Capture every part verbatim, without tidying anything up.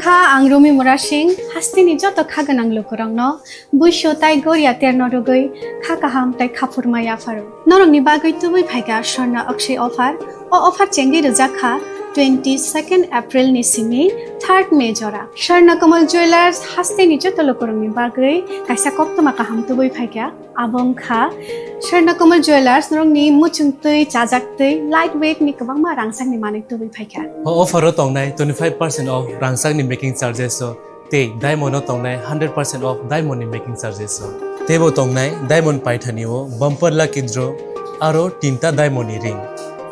Ang Rumi Murasing, hasteni joto kha gwnang lukurokno buisu tai goria terno rwgwi kha kaham tai khaphurma yapharo. Norokni bagwi tubui phaikha Swarna Akshay offer. O offer chengwi rwjak kha twenty second April ni simi third May jora. Swarna Kamal Jewellers hasteni joto lukurokni bagwi kaisa koktwma kaham tubui phaikha. Abo wngkha Swarna Kamal Jewellers, norokni muchung twi, chajak twi, light weight ni kwbangma rangchakni manwi tubui phaikha. O offer o tongnai twenty five percent off rangchakni making charges o tei diamond o tongnai hundred percent off diamond ni making charges o. Teibo tongnai diamond paithani o bumper lucky draw aro tinta diamond ni ring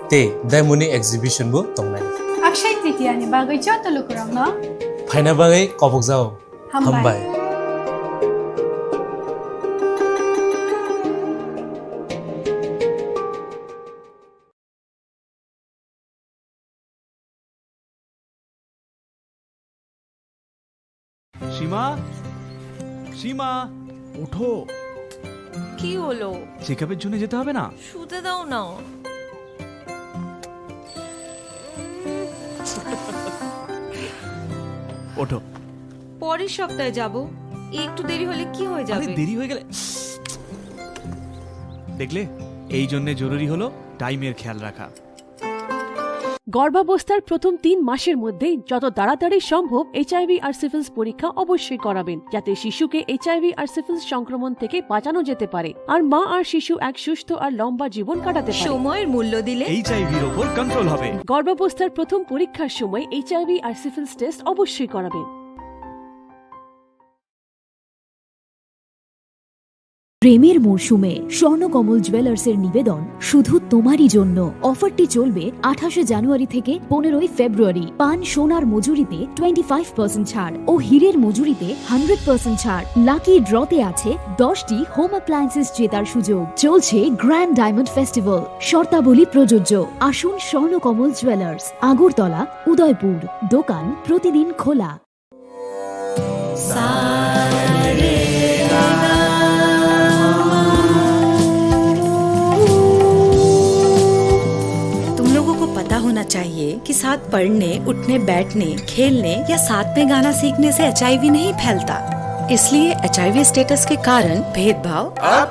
tei diamond ni exhibition bo tongnai. Akshay Tritiya ni bagwi joto lukurokno phaina bagwi kobokjao. Hambai. Hambai. সীমা, সীমা, ওঠো। কি হলো? চেকআপের জন্য যেতে হবে না? শুতে দাও না। ওঠো। পরের সপ্তাহে যাব। একটু দেরি হলে কি হয়ে আরে, যাবে? দেরি হয়ে গেলে দেখলে, এই জন্যে জরুরি হলো টাইমের খেয়াল রাখা। গর্ভাবস্থার প্রথম তিন মাসের মধ্যেই যত তাড়াতাড়ি সম্ভব এইচআইভি আর সিফিলিস পরীক্ষা অবশ্যই করাবেন, যাতে শিশুকে এইচআইভি আর সিফিলিস সংক্রমণ থেকে বাঁচানো যেতে পারে আর মা আর শিশু এক সুস্থ আর লম্বা জীবন কাটাতে পারে। সময়ের মূল্য দিলে এইচআইভির ওপর কন্ট্রোল হবে। গর্ভাবস্থার প্রথম পরীক্ষার সময় এইচআইভি আর সিফিলিস টেস্ট অবশ্যই করাবেন। প্রেমের মরশুমে স্বর্ণকমল জুয়েলার্সের নিবেদন শুধু তোমারই জন্য। অফারটি চলবে আঠাশে জানুয়ারি থেকে পনেরোই ফেব্রুয়ারি। পান সোনার মজুরিতে টোয়েন্টি ফাইভ পার্সেন্ট ছাড় ও হীরের মজুরিতে হান্ড্রেড পার্সেন্ট ছাড়। লাকি ড্রতে আছে দশটি হোম অ্যাপ্লায়েন্সেস জেতার সুযোগ। চলছে গ্র্যান্ড ডায়মন্ড ফেস্টিভ্যাল, শর্তাবলী প্রযোজ্য। আসুন স্বর্ণকমল জুয়েলার্স, আগরতলা, উদয়পুর। দোকান প্রতিদিন খোলা। तुम लोगों को पता होना चाहिए कि साथ पढ़ने, उठने, बैठने, खेलने या साथ में गाना सीखने से एचआईवी नहीं फैलता। इसलिए एचआईवी स्टेटस के कारण भेदभाव अब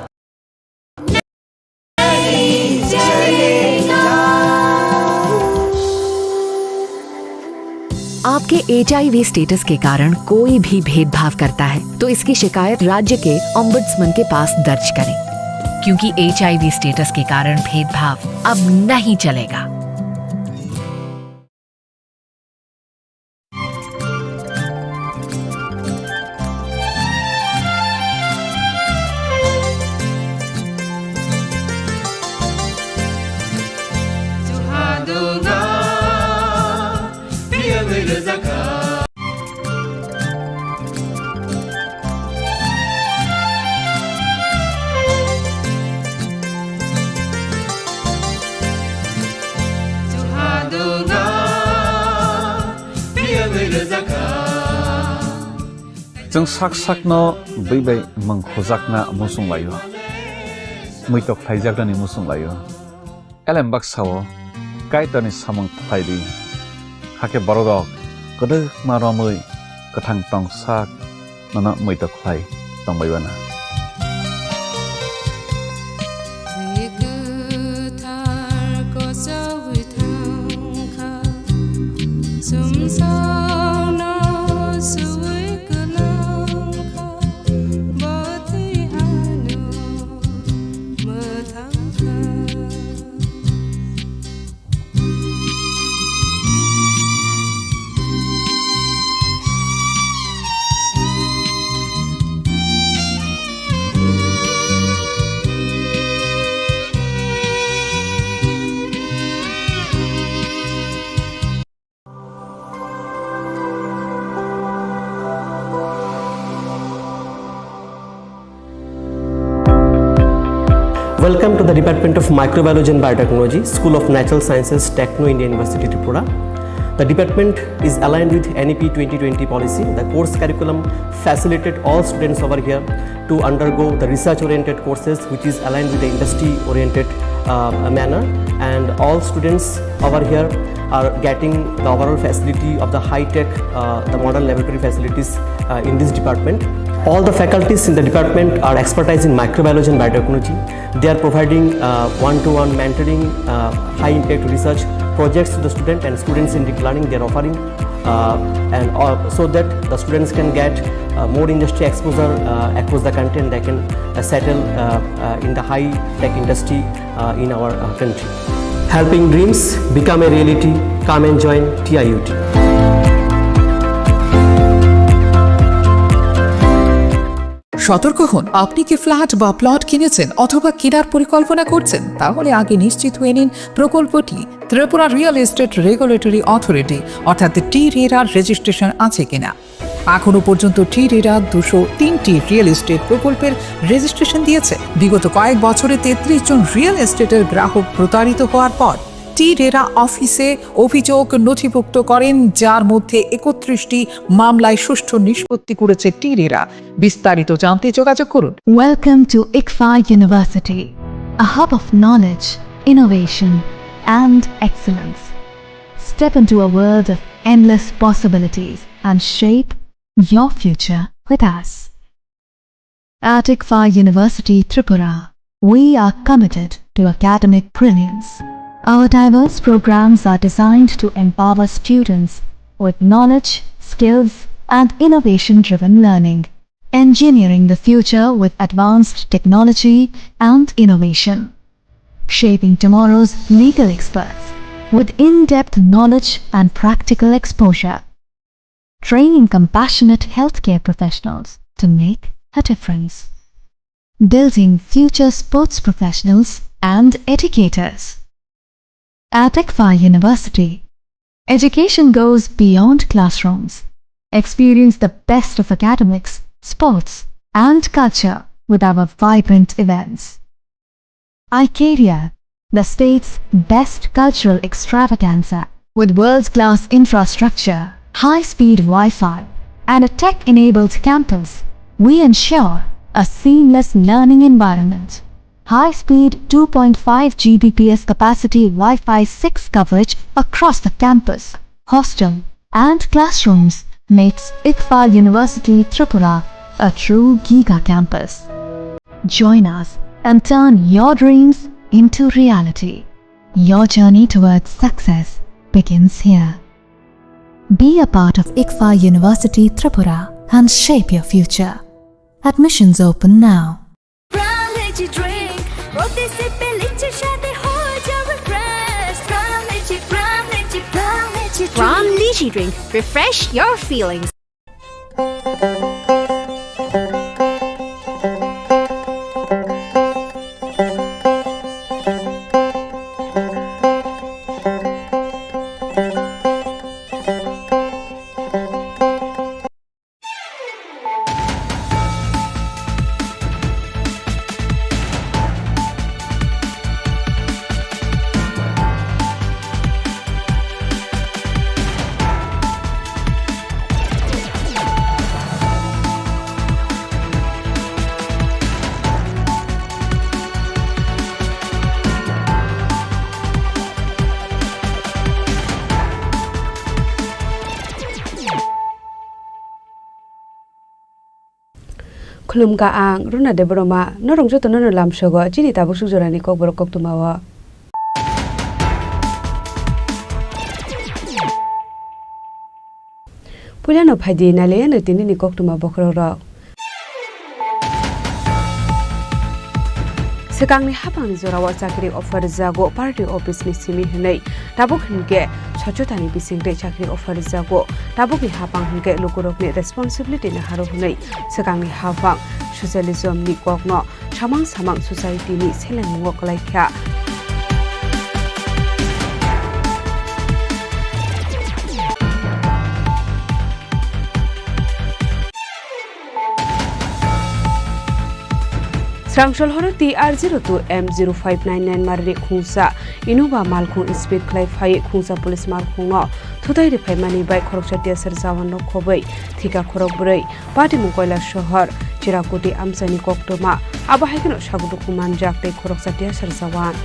आपके एचआईवी स्टेटस के कारण कोई भी भेदभाव करता है, तो इसकी शिकायत राज्य के ओम्बड्समैन के पास दर्ज करें, क्योंकि एचआईवी स्टेटस के कारण भेदभाव अब नहीं चलेगा। Chwng sak sakno bwi bai mwng khujakna muchung laio, muitok khlaijaknani muchung laio. Elem baksa-o Kaitorni samung khlai di, hakhe bororok kwdwkma romwi kwthang tong sak nono muitok khlai tongbai uanw. Kwthar kochogwi thangkha, sumsokno suwi kwlangkha, bo twi ano mwthangkha. Welcome to the Department of Microbiology and Biotechnology, School of Natural Sciences, Techno India University, Tripura. The department is aligned with N E P twenty twenty policy. The course curriculum facilitate all students over here to undergo the research-oriented courses, which is aligned with the industry-oriented, uh, manner. And all students over here are getting the overall facility of the high-tech, uh, the modern laboratory facilities, uh, in this department. All the faculties in the department are expertise in microbiology and biotechnology. They are providing, uh, one-to-one mentoring, uh, high-impact research projects to the student and students in deep learning they are offering, uh, and, uh, so that the students can get, uh, more industry exposure, uh, across the country, and they can, uh, settle, uh, uh, in the high-tech industry, uh, in our, uh, country. Helping dreams become a reality. Come and join T I U T. সতর্ক হন, আপনি কি ফ্ল্যাট বা প্লট কিনেছেন অথবা কেনার পরিকল্পনা করছেন? তাহলে আগে নিশ্চিত হয়ে নিন প্রকল্পটি Tripura real estate regulatory authority অর্থাৎ টি রেরার রেজিস্ট্রেশন আছে কিনা। এখনো পর্যন্ত টি রেরা দুশো তিনটি রিয়েল এস্টেট প্রকল্পের রেজিস্ট্রেশন দিয়েছে। বিগত কয়েক বছরে তেত্রিশ জন রিয়েল এস্টেটের গ্রাহক প্রতারিত হওয়ার পর টি রেরা অফিসে অভিযোগ নথিভুক্ত করেন, যার মধ্যে একত্রিশটি মামলায় সুষ্ঠু নিষ্পত্তি করেছে টি রেরা। বিস্তারিত জানতে যোগাযোগ করুন। Welcome to ICFAI University, a hub of knowledge, innovation, and excellence. Step into a world of endless possibilities and shape your future with us. At ICFAI University Tripura, we are committed to academic brilliance. Our diverse programs are designed to empower students with knowledge, skills, and innovation-driven learning, engineering the future with advanced technology and innovation, shaping tomorrow's legal experts with in-depth knowledge and practical exposure, training compassionate healthcare professionals to make a difference, building future sports professionals and educators. At ICFAI University, education goes beyond classrooms. Experience the best of academics, sports, and culture with our vibrant events. iCaria, the state's best cultural extravaganza, with world-class infrastructure, high-speed Wi-Fi, and a tech-enabled campus, we ensure a seamless learning environment. High-speed two point five G B P S capacity Wi-Fi six coverage across the campus, hostel, and classrooms makes ICFAI University Tripura a true giga campus. Join us and turn your dreams into reality. Your journey towards success begins here. Be a part of ICFAI University Tripura and shape your future. Admissions open now. From Lychee Drink, প্রতি সিপে লিচির স্বাদে হয়ে যাবে fresh। From Lychee, from Lychee, from Lychee Drink। From Lychee Drink, refresh your feelings. Khulumkha ang Runa Debbarma, norok jotono no lamsogo chini tabuk suk jorani kokborok koktwma o. Puilano phaidi nailaiano tinini koktwma bokhorokrok. Swkangni haphangni jorao chakri offer rwjago party office ni simi hwnwi. Tabuk hinkhe swchhotani bisingtwi chakri offer rwjago. Tabukni haphang hinkhe lukurokni responsibility naharo hwnwi swkangni haphang socialism ni kokno samang samang society ni selengmungo kwlai kha. Srangsolhoro T R zero two M zero five nine nine mari khungsa Innova malkhung speed khlai phai khungsa police malkhungno thutai rwphaimani bai khoroksa T S R jawan rok khobwi thika khorok bwrwi. Patimung Koilasohor, Chirakuti amchaini koktwma, abo hai kheno sago dukhu manjak tei khoroksa T S R jawan.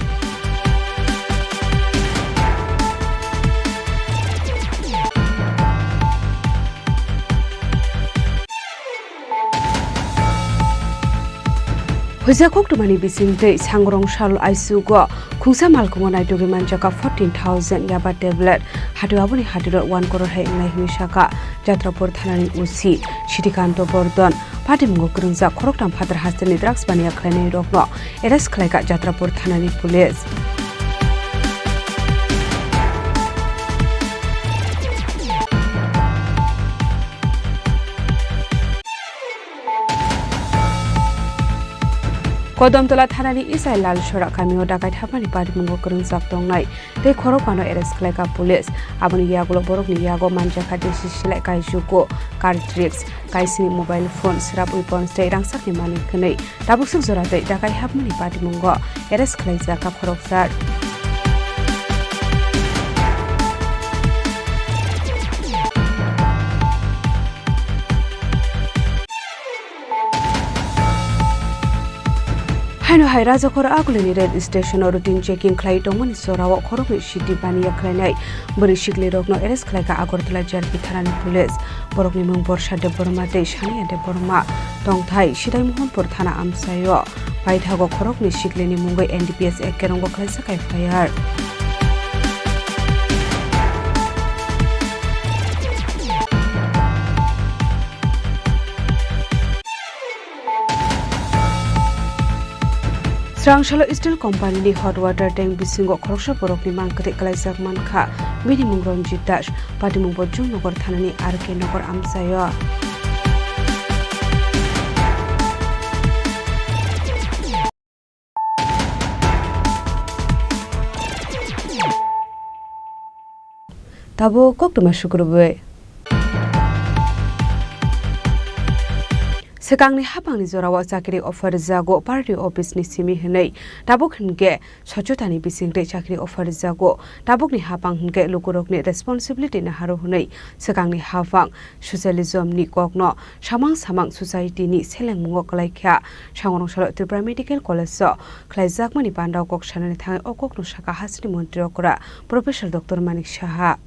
Huijak koktwmani bisingtwi Sangrong Salo I C U o khungsa malkhungo naitugwi manjakha fourteen thousand yaba tablet, hatio aboni hatiro one crore hai wngnai hwnwi sakha Jatrapur thanani O C Srikanto Bordon. Patimungo kwrwngjak khoroktham phatar hasteni drugs baniya khlainairokno arrest khlaikha Jatrapur thanani police. Kodomtola thanani Isai Lalsora kamio dakai thapmani patimungo kwrwngjak tongnai tei khorokbano arrest khlaikha police. Aboni yagulo borokni yago manjakha desi silai kaijugo, car tricks, kaisini mobile phone, srap weapons tei rangsakni manwi hwnwi. Tabuk swk jora tei dakai hapmani patimungo arrest khlaijakha khoroksa. Haino hai Rajakhor Agulini rail station o routine checking khlai tongmani jorao khoroknwi city baniya khlainai bwrwi siklirokno arrest khlaikha Agartala J R P thanani police. Borokni mung Borsa Debbarma tei Saniya Debbarma, tongthai Sidai Mohanpur thana amchaio. Paithago khoroknwi siklini mungwi N D P S ek kerongo khlaijak F I R. Srangsalo Steel Company ni hot water tank bisingo khoroksa borokni mang kwthwi kwlaijak mankha. Bini mung Ranjit Das, patimung bo Jung Nagar thanani R K Nagar amchaio. Tabuk koktwma sukrubwi. Swkangni haphangni jorao chakri offer rwjago party office ni simi hwnwi, tabuk hwnkhe sochotani bisingtwi chakri offer rwjago. Tabukni haphang hwnkhe lukurokni responsibility naharu hwnwi swkangni haphang socialism ni kokno samang samang society ni selengmungo kwlaikha. Sangrong salo Tripura Medical College o khlaijakmani pandao kok sanani thangwi o kokno sakha hasteni montri okra Professor Doctor Manik Saha.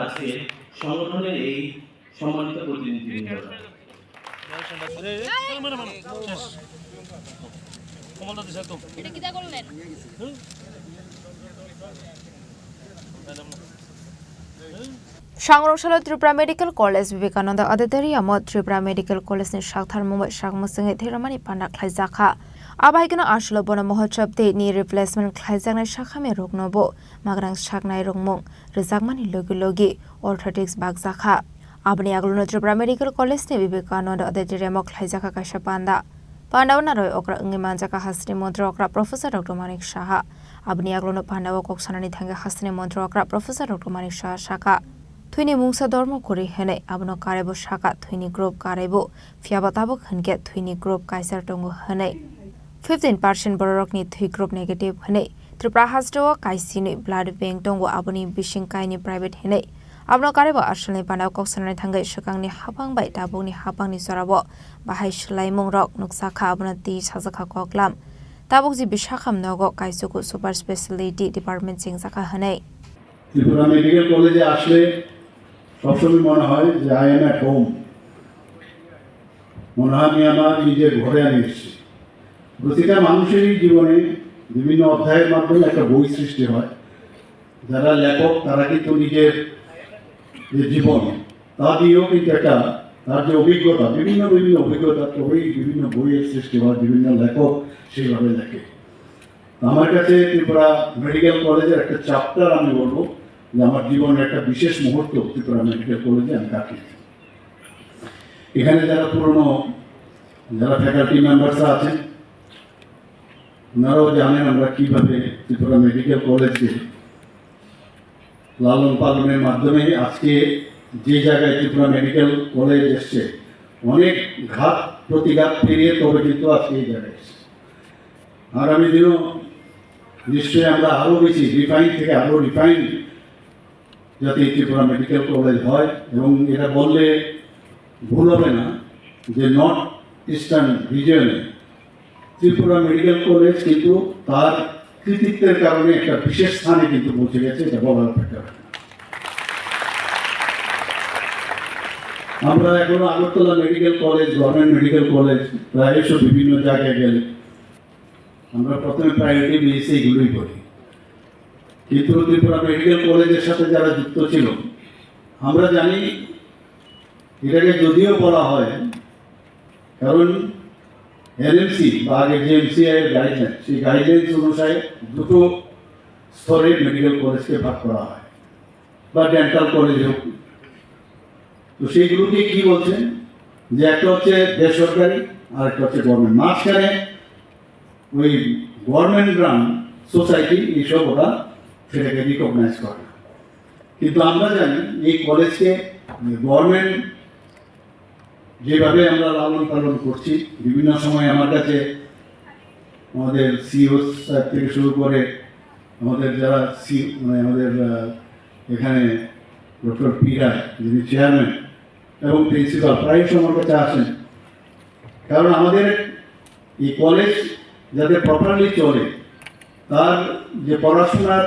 আজকে সংগঠনের এই সম্মানিত প্রতিনিধিবৃন্দ। Sangrong salo Tripura Medical College Vivekananda Auditorium o Tripura Medical College ni saktharmung bai sakmwswngwi thwiramani panda khlaijakha. Abahaikeno aswlo bono Mahotsav Day ni replacement khlaijaknai sakhamya rokno bo magrang saknai rwngmung rwjakmani logi logi orthotics bakjakha. Aboni aglono Tripura Medical College ni Vivekananda Auditorium o khlaijakha kaisa panda. Pandao naroi okra wngwi manjakha hasteni montri okra Professor Doctor Manik Saha. Aboni aglono pandao kok sanani thangwi hasteni montri okra Professor Doctor Manik Saha sakha, thwini mungsa dormo kwrwi hwnwi, abono karaibo sakha thwini group karaibo, phiyaba tabuk hwnkhe thwini group kaisar tongo hwnwi. Fifteen percent bororokni thwi group negative hwnwi. Tripura hasteo kaisinwi blood bank tongo, aboni bising kainwi private hwnwi. Abono karaibo asalni panao kok sanani thangwi swkangni haphang bai tabukni haphangni jorao bahai swlaimungrok nukjakha, abono twi sajakha koklam. Tabuk je Visakham nogo kaisuku super speciality department chengjakha hwnwi. Tripura medical কলেজে আসলে সবসময় মনে হয় যে I am at home, মনে হয় আমি আমার নিজের ঘরে আমি এসেছি। প্রতিটা মানুষেরই জীবনে বিভিন্ন অধ্যায়ের মাধ্যমে একটা বই সৃষ্টি হয়। যারা লেখক তারা কিন্তু নিজের যে জীবন তা দিয়েও কিন্তু একটা, তার যে অভিজ্ঞতা, বিভিন্ন বিভিন্ন অভিজ্ঞতা তবেই বিভিন্ন বইয়ের সৃষ্টি হয়, বিভিন্ন লেখক সেইভাবে লেখে। আমার কাছে ত্রিপুরা মেডিকেল কলেজের একটা চ্যাপ্টার আমি বলবো যে আমার জীবনের একটা বিশেষ মুহূর্ত ত্রিপুরা মেডিকেল কলেজে আমি কাটিয়েছি। এখানে যারা পুরনো, যারা ফ্যাকাল্টি মেম্বার্সরা আছেন, ওনারাও জানেন আমরা কিভাবে ত্রিপুরা মেডিকেল কলেজকে লালন পালনের মাধ্যমে আজকে যে জায়গায় ত্রিপুরা মেডিকেল কলেজ এসছে, অনেক ঘাত প্রতিঘাত পেরিয়ে তবে কিন্তু আজকে এই জায়গায় এসছে। আগামী দিনও নিশ্চয়ই আমরা আরও বেশি রিফাইন থেকে আরও রিফাইন যাতে ত্রিপুরা মেডিকেল কলেজ হয়, এবং এটা বললে ভুল হবে না যে নর্থ ইস্টার্ন রিজিয়নে ত্রিপুরা মেডিকেল কলেজ কিন্তু তার কৃতিত্বের কারণে একটা বিশেষ স্থানে কিন্তু পৌঁছে গেছে, এটা বলার অপেক্ষা রাখে না। আমরা এখনো Agartala medical college, government medical college, প্রায় সব বিভিন্ন জায়গায় গেলে আমরা প্রথমে প্রায়োরিটি বেসিসে এগুলোই বলি। কিন্তু ত্রিপুরা মেডিকেল কলেজের সাথে যারা যুক্ত ছিল, আমরা জানি এটাকে যদিও বলা হয়, কারণ এনএমসি বা আগে যে এমসিআই এর গাইডলাইন, সেই গাইডলাইন্স অনুসারে দুটো স্তরে মেডিকেল কলেজকে ভাগ করা হয়, বা ডেন্টাল কলেজ হোক। তো সেইগুলোকে কি বলছেন, যে একটা হচ্ছে বেসরকারি আর একটা হচ্ছে গভর্নমেন্ট। মাঝখানে ওই গভর্নমেন্ট রান সোসাইটি, এইসব ওরা সেটাকে রিকগনাইজ করে না। কিন্তু আমরা জানি এই কলেজকে গভর্নমেন্ট যেভাবে আমরা লালন পালন করছি, বিভিন্ন সময় আমার কাছে আমাদের সিইও স্যার থেকে শুরু করে আমাদের যারা সি মানে আমাদের আহ, এখানে ডক্টর পি রায়, যিনি চেয়ারম্যান, এবং প্রিন্সিপাল প্রায়শ আমার কাছে আসেন। কারণ আমাদের এই কলেজ যাতে প্রপারলি চলে, তার যে পড়াশোনার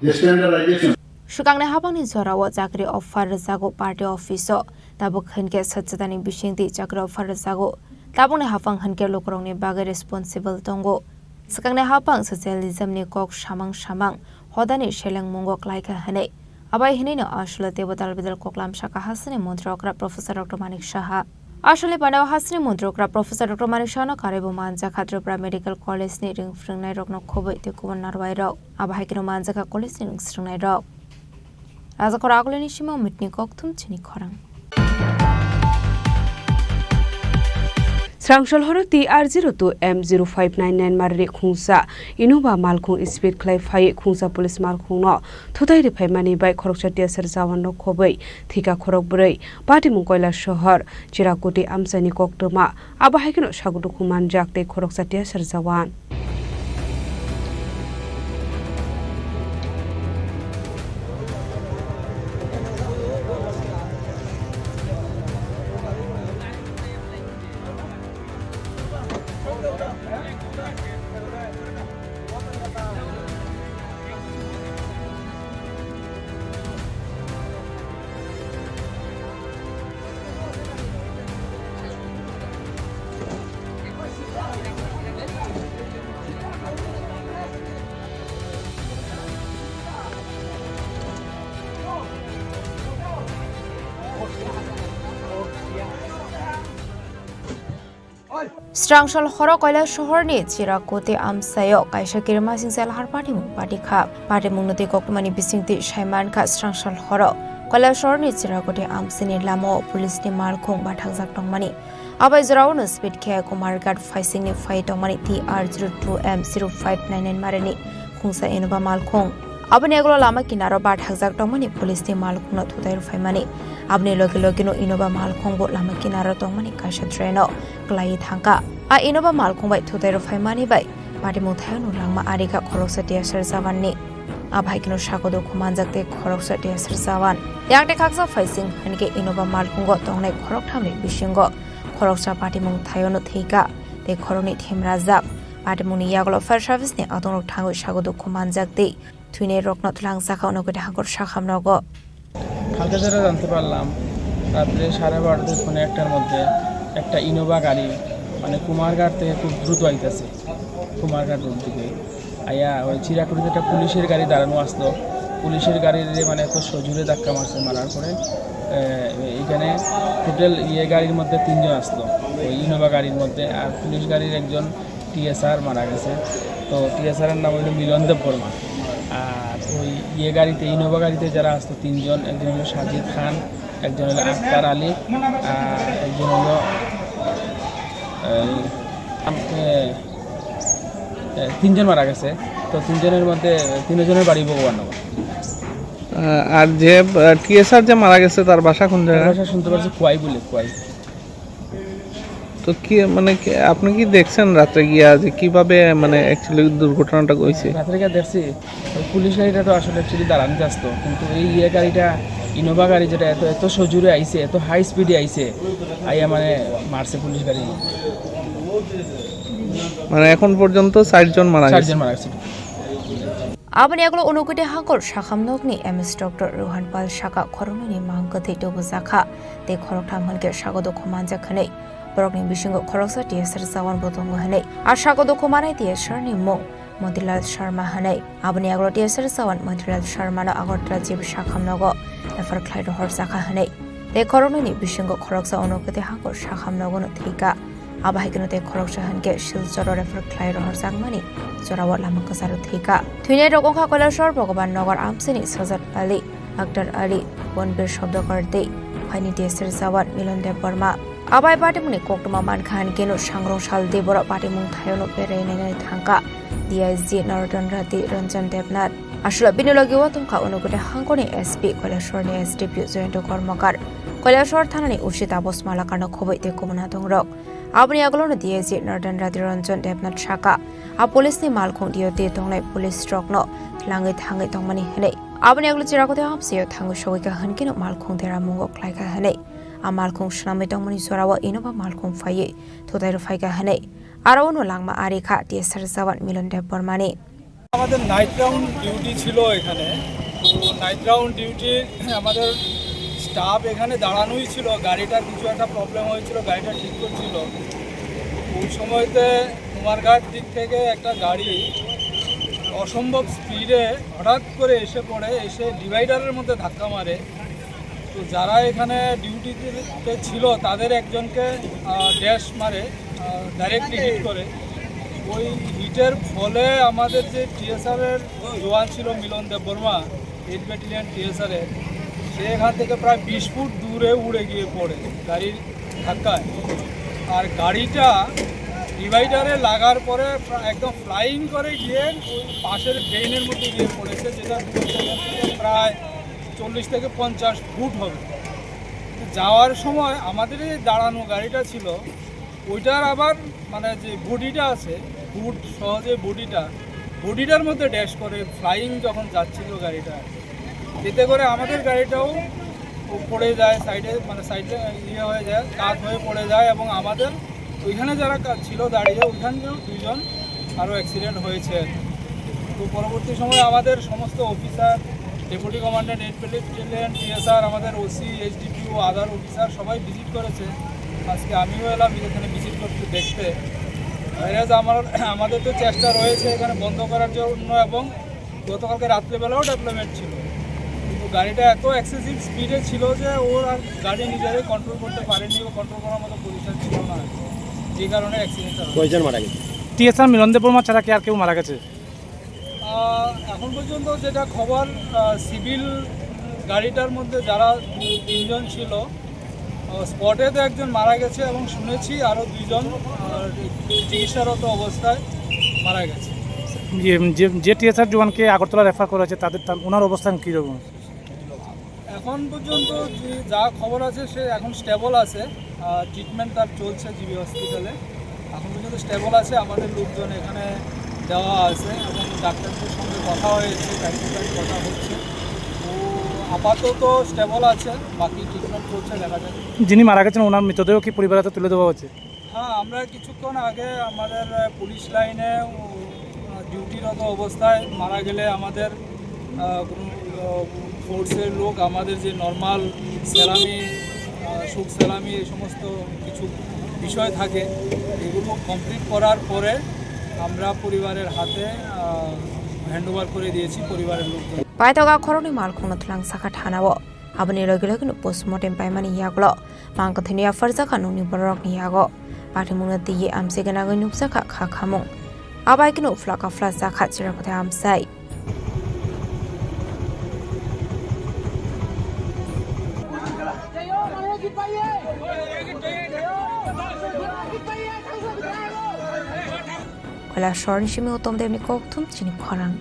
যে standardisation, Swkangni hapangni jorao chakri offer rwjago party office-o, tabuk hinkhe swchadani bisingtwi chakri offer rwjago. Tabukni haphang hinkhe lukurokni bagwi responsible tongo. Swkangni haphang socialism-ni kok samang samang hodani selengmungo klaikha hwnwi. Abai hwnwino aswkle teibo dal bidal koklam sakha hasteni montri okra Professor Doctor Manik Saha. Aswkle panao hasteni montri okra Professor Doctor Manik Sahano karwibo manjakha Tripura Medical College-ni ring phrwngnairokno khobwi tei kubun narwuirok. Abo hai kheno manjakha college-ni ring srwngnairok. Rajakhor agulini simo mitni kokthum chini khorang. Srangshal horo T R zero two M zero five nine nine mari khungsa Innova malkhung speed khlai phai khungsa police malkhungno thutai riphaimani bai khoroksa T S R jawan rok khobwi thika khorok bwrwi patimung Koilasohor Chirakuti amchaini koktwma. Abo hai kheno sago dukhu manjak tei khoroksa T S R jawan. Srangshal horo Koilasohorni Chirakuti amchaio kaisa kirimasingcha lahar patimung patikha. Patimungno twi koktwmani bisingtwi saimankha, Srangshal horo Koilasohorni Chirakuti amchaini lamao police ni malkhung bathakjak tongmani. Abai jorao no speed khe Kumarghat phaisingni phai tongmani T R zero two M zero five nine nine marini khungsa Innova malkhung. Aboni yagulo lama kinaro bathakjak tongmani police ni malkhungno thutai rwphaimani. Aboni loge loge no Innova malkhung bo lama kinaro tongmani kaisa train o kwlaiwi thangkha. A Innova malkhung bai thutai rwphaimani bai patimung thaio no langma arikha khoroksa T S R jawan ni. Abai kheno sago dukhu manjak tei khoroksa T S R jawan. Yang tei khaksa phaising hinkhe Innova malkhungo tongnai khoroktham ni bisingo khoroksa patimung thaio no thwikha tei khoroknwi themrajak. Patimungni yagulo fire service ni adongrok thangwi sago dukhu manjak tei thwinairokno twlangjakha, ono kwthwi hangkor sakham nogo. কালকে যেটা জানতে পারলাম, রাত্রে সাড়ে বারোটা থেকে পৌনে একটার মধ্যে একটা ইনোভা গাড়ি, মানে, কুমারঘাট থেকে খুব দ্রুত আইতেছে, কুমারঘাট রোড দিকে। আইয়া ওই চিরাকুড়িতে একটা পুলিশের গাড়ি দাঁড়ানো আসলো, পুলিশের গাড়ির, মানে, এত সজোরে ধাক্কা মারছে, মারার পরে, এ, এখানে টোটাল ইয়ে গাড়ির মধ্যে তিনজন আসলো, ওই ইনোভা গাড়ির মধ্যে, আর পুলিশ গাড়ির একজন টিএসআর মারা গেছে। তো টিএসআর এর নাম হলো মিলন দেব বর্মা। আর ওই ইয়ে গাড়িতে, ইনোভা গাড়িতে যারা আসতো তিনজন, একজন হলো সাজিদ খান, একজন হলো আক্তার আলী, আর একজন হলো, এই, আম-, এ, এ, তিনজন মারা গেছে। তো তিনজনের মধ্যে তিনজনের বাড়ি ভগবাননগর। আহ, আর যে, আহ, টিএসআর যে মারা গেছে, তার বাসা কোন জায়গায়? বাসা শুনতে পারছি কোয়াই বলে, কোয়াই। তো কি, মানে, কি, আপনি কি দেখছেন রাত্রে গিয়া যে কিভাবে, মানে, অ্যাকচুয়ালি দুর্ঘটনাটা হইছে? রাত্রে গিয়া দেখছি, ওই পুলিশ গাড়িটা তো আসলে অ্যাকচুয়ালি দাঁড়ানো আসতো, কিন্তু এই ইয়ে গাড়িটা, ইনোভা গাড়ি যেটা, এত, এত সজোরে আইছে, এত হাই স্পিডে আইছে, আইয়া, মানে, মারছে পুলিশ গাড়ি। মানে, এখন পর্যন্ত চারজন মারা গেছে। চারজন মারা গেছে। Aboni yagulo Unakoti Hangkor Sakham nokni M S Doctor Rohan Pal saka khoroknwini mang kwthwi tubujakha tei khoroktham hwnkhe sago dukhu manjak hwnwi. Borokni bisingo khoroksa T S R jawan bo tongo hwnwi. A sago dukhu manai T S R ni mung Motilal Sharma hwnwi. Aboni yagulo T S R jawan Motilal Sharma no Agartala G B Sakham nogo refer khlai rohorjakha hwnwi. Tei khoroknwini bisingo khoroksa Unakoti Hangkor Sakham nogo no thwikha. Abo hai kheno tei khoroksa hwnkhe Silchoro refer khlai rohorjakmani jorao lama kwcharo thwikha. Thwinairok wngkha Kailashahar Bhagavan Nagar amchaini Sajad Ali, Akhtar Ali, Bonbir Shabdakar tei phaini T S R jawan Milon Debbarma. Abai patimungni koktwma mankha hwnkhe no sangrong sal de borok patimung thaio no berai nainani thangkha D I G Naratan Reddy, Ranjan Debnath. Aswk bini logi o tongkha Unakoti Hangkorni S P, Kailashahar ni S D P O Jayanta Karmakar, Kailashahar thanani O C Tapas Malakar no khobwi tei kubun adongrok. Aboni yagulo no D I G Naratan Reddy, Ranjan Debnath saka, a police ni malkhung D O T tongnai police rok no tlangwi thangwi tongmani hwnwi. Aboni yagulo Cherakuthi amchaio thangwi sogwikha hwnkhe no malkhung dera mungo khlaikha hwnwi. A malkhung swnamwi tongmani jorao Innova malkhung phaiwi thutai rwphaikha hwnwi. Aro uno langma ari kha T S R jawan Milon Debbarmani. আমাদের night round duty ছিল এখানে। তো night round duty আমাদের স্টাফ এখানে দাঁড়ানোই ছিল, গাড়িটার কিছু একটা প্রবলেম হয়েছিল, গাড়িটা ঠিক করছিল। ওই সময়তে কুমারঘাট দিক থেকে একটা গাড়ি অসম্ভব স্পিডে হঠাৎ করে এসে পড়ে, এসে ডিভাইডারের মধ্যে ধাক্কা মারে। তো যারা এখানে ডিউটিতে ছিল তাদের একজনকে, আহ, ড্যাশ মারে, আহ, ডাইরেক্টলি হিট করে। ওই হিটের ফলে আমাদের যে টিএসআর এর জওয়ান ছিল মিলন দেববর্মা, এইট ব্যাটালিয়ন টিএসআর এর, সে এখান থেকে প্রায় বিশ ফুট দূরে উড়ে গিয়ে পড়ে গাড়ির ধাক্কায়। আর গাড়িটা ডিভাইডারে লাগার পরে প্রা-, একদম ফ্লাইং করে গিয়ে ওই পাশের ড্রেনের মধ্যে গিয়ে পড়েছে, যেটা দূরত্ব প্রায় চল্লিশ থেকে পঞ্চাশ ফুট হবে। তো যাওয়ার সময় আমাদের এই দাঁড়ানো গাড়িটা ছিল, ওইটার আবার মানে যে বডিটা আছে, হুড সহ যে বডিটা, বডিটার মধ্যে ড্যাশ করে ফ্লাইং যখন যাচ্ছিল গাড়িটা, এতে করে আমাদের গাড়িটাও পড়ে যায় সাইডে, মানে সাইডে ইয়ে হয়ে যায়, কাত হয়ে পড়ে যায় এবং আমাদের ওইখানে যারা কা-, ছিল দাঁড়িয়ে, ওইখানেও দুইজন আরও অ্যাক্সিডেন্ট হয়েছে। তো পরবর্তী সময়ে আমাদের সমস্ত officer, deputy commandant, eight battalion TSR, আমাদের ওসি, এসডিপিও, আদার অফিসার সবাই ভিজিট করেছে। আজকে আমিও এলাম এখানে ভিজিট করতে, দেখতে। ভাইরাস আমার, আমাদের তো চেষ্টা রয়েছে এখানে বন্ধ করার জন্য এবং গতকালকে রাত্রেবেলাও ডেভেলপমেন্ট ছিল, কিন্তু গাড়িটা এত এক্সেসিভ স্পিডে ছিল যে ওর আর গাড়ি নিজেরাই কন্ট্রোল করতে পারেনি বা কন্ট্রোল করার মতো পজিশন ছিল না, যে কারণে অ্যাক্সিডেন্টটা হয়। কয়জন মারা গেছে? টিএসআর মিলন দেববর্মা ছাড়া কি আর কেউ মারা গেছে? আহ, এখন পর্যন্ত যেটা খবর, আহ, সিভিল গাড়িটার মধ্যে যারা দু-, তিনজন ছিল, আহ, স্পটে তো একজন মারা গেছে এবং শুনেছি আরও দুইজন, আহ, চিকিৎসারত অবস্থায় মারা গেছে। ইয়ে, যে, যে টিএসআর জওয়ানকে আগরতলা রেফার করা হয়েছে, তাদের, তার, ওনার অবস্থান কীরকম? এখন পর্যন্ত যে, যা খবর আছে, সে এখন স্টেবল আছে। আহ, ট্রিটমেন্ট তার চলছে জিবি হসপিটালে। এখন পর্যন্ত স্টেবল আছে। আমাদের লোকজন এখানে দেওয়া আছে এবং ডাক্তারদের সঙ্গে কথা হয়েছে, গাইড টু গাইড কথা হচ্ছে। ও আপাতত স্টেবল আছে, বাকি ট্রিটমেন্ট চলছে, দেখা যাক। যিনি মারা গেছেন, ওনার মৃতদেহ কি পরিবারের হাতে তুলে দেওয়া হয়েছে? হ্যাঁ, আমরা কিছুক্ষণ আগে আমাদের, আহ, পুলিশ লাইনে, উম, ডিউটিরত অবস্থায় মারা গেলে আমাদের, আহ, কোনো, আহ, ফোর্সের লোক আমাদের যে নর্মাল স্যালামি, আহ, শোক স্যালামি, এই সমস্ত কিছু বিষয় থাকে, এগুলো কমপ্লিট করার পরে আমরা পরিবারের হাতে, আহ, হ্যান্ডওভার করে দিয়েছি পরিবারের লোকজন। Paithago khoroknwi malkhungno twlang sakha thanao. Aboni logi logino postmortem paimani yagulo mang kwthwino yapharjakha nokni bororokni yago. Patimungno twiwi amchai gwnangwi nukjakha kha khamung. Abai kheno uphla kaphla jakha Cherakuthi amchai. Kailashahar ni simi Uttam Debni kokthum chini khorang.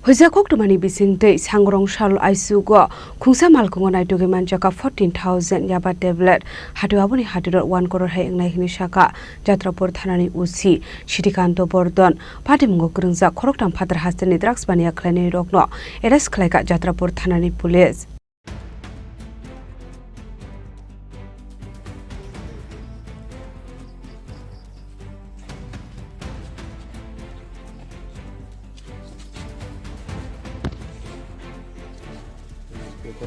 Huijak koktwmani bisingtwi sangrong sal aisugo khungsa malkhungo naitugwi manjakha fourteen thousand yaba tablet. Hatio aboni hatiro one crore hai wngnai hwnwi sakha Jatrapur thanani O C Srikanto Bordon. Patimungo kwrwngjak khoroktham phatar hasteni drugs baniya khlainairokno arrest khlaikha Jatrapur thanani police. Patimungo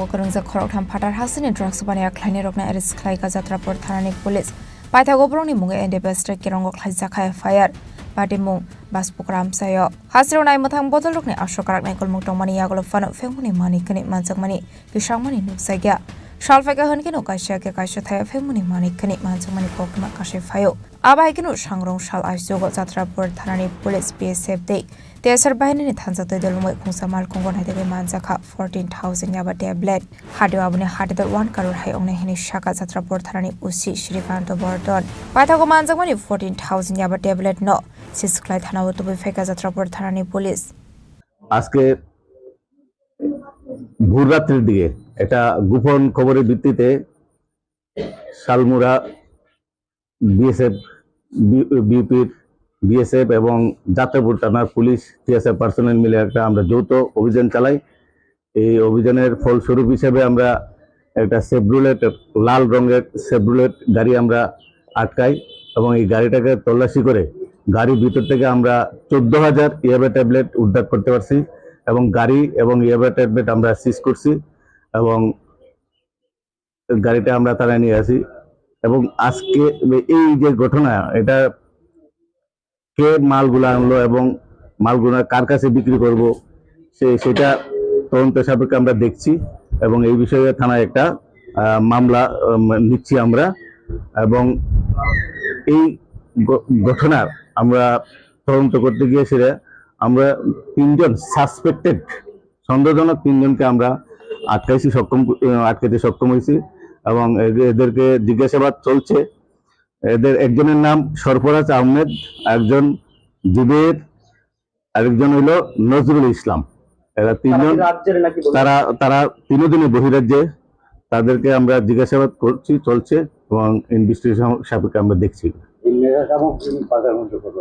kwrwngjak khoroktham phatar hasteni drugs baniya khlainairokno arrest khlaikha Jatrapur thanani police. Paithago borokni mungo N D P S tei Kirongo khlaijak kha F I R. Patimung Baspukra amchaio. Hasteo naimwthang bodolrokni aswk karaknai kulmung tongmani yagulo phano phengmani manwi kwnwi manjakmani kisangmani nukjakya. Salphaikha hwnkheno kaisa khe kaisa thaya phengmani manwi kwnwi manjakmani koktwma kasai phaio. Abo hai kheno sangrong sal aichugo Jatrapur thanani police, B S F tei T S R bahinini thansa twi dol wngwi khungsa malkhungo naitugwi manjakha fourteen thousand yaba tablet. Hadeo aboni hadedor one crore hai wngnai hwnwi sakha Jatrapur thanani O C Srikanto Bordon. Paithago manjakmani fourteen thousand yaba tablet no seize khlai thanao tubui phaikha Jatrapur thanani police. আজকে ভোর রাত্রির দিকে একটা গোপন খবরের ভিত্তিতে শালমুড়া BSF, B-, বিউপির বিএসএফ এবং যাত্রাপুর থানার পুলিশ, টিএসএফ পার্সোনেল মিলে একটা আমরা যৌথ অভিযান চালাই। এই অভিযানের ফলস্বরূপ হিসেবে আমরা একটা সেভরোলেট, লাল রঙের সেভরোলেট গাড়ি আমরা আটকাই এবং এই গাড়িটাকে তল্লাশি করে গাড়ির ভিতর থেকে আমরা চোদ্দ হাজার ইয়াবা ট্যাবলেট উদ্ধার করতে পারছি এবং গাড়ি এবং ইয়াবা ট্যাবলেট আমরা সিজ করছি এবং গাড়িটা আমরা থানায় নিয়ে আসি। এবং আজকে এই যে ঘটনা, এটা কে মালগুলা আনলো এবং মালগুলা কার কাছে বিক্রি করব, সে, সেটা তদন্ত সাপেক্ষে আমরা দেখছি এবং এই বিষয়ে থানায় একটা, আহ, মামলা, উম, নিচ্ছি আমরা। এবং এই ঘ-, ঘটনার আমরা তদন্ত করতে গিয়ে সেটা আমরা তিনজন সাসপেক্টেড, সন্দেহজনক তিনজনকে আমরা আটকাইছি, সক্ষম, আহ, আটকাতে সক্ষম হয়েছি এবং এ-, এদেরকে জিজ্ঞাসাবাদ চলছে। এদের একজনের নাম সরফরাজ আহমেদ, একজন জুবের, আরেকজন হইল নজরুল ইসলাম। এরা তিনজন, তারা কি রাজ্যের নাকি বলুন? তারা, তারা তিনজনই বহিরাজ্যে। তাদেরকে আমরা জিজ্ঞাসাবাদ করছি, চলছে এবং ইনভেস্টিগেশন সাপেক্ষে আমরা দেখছি। এই নেশা সামগ্রী বাজার মূল্য কত?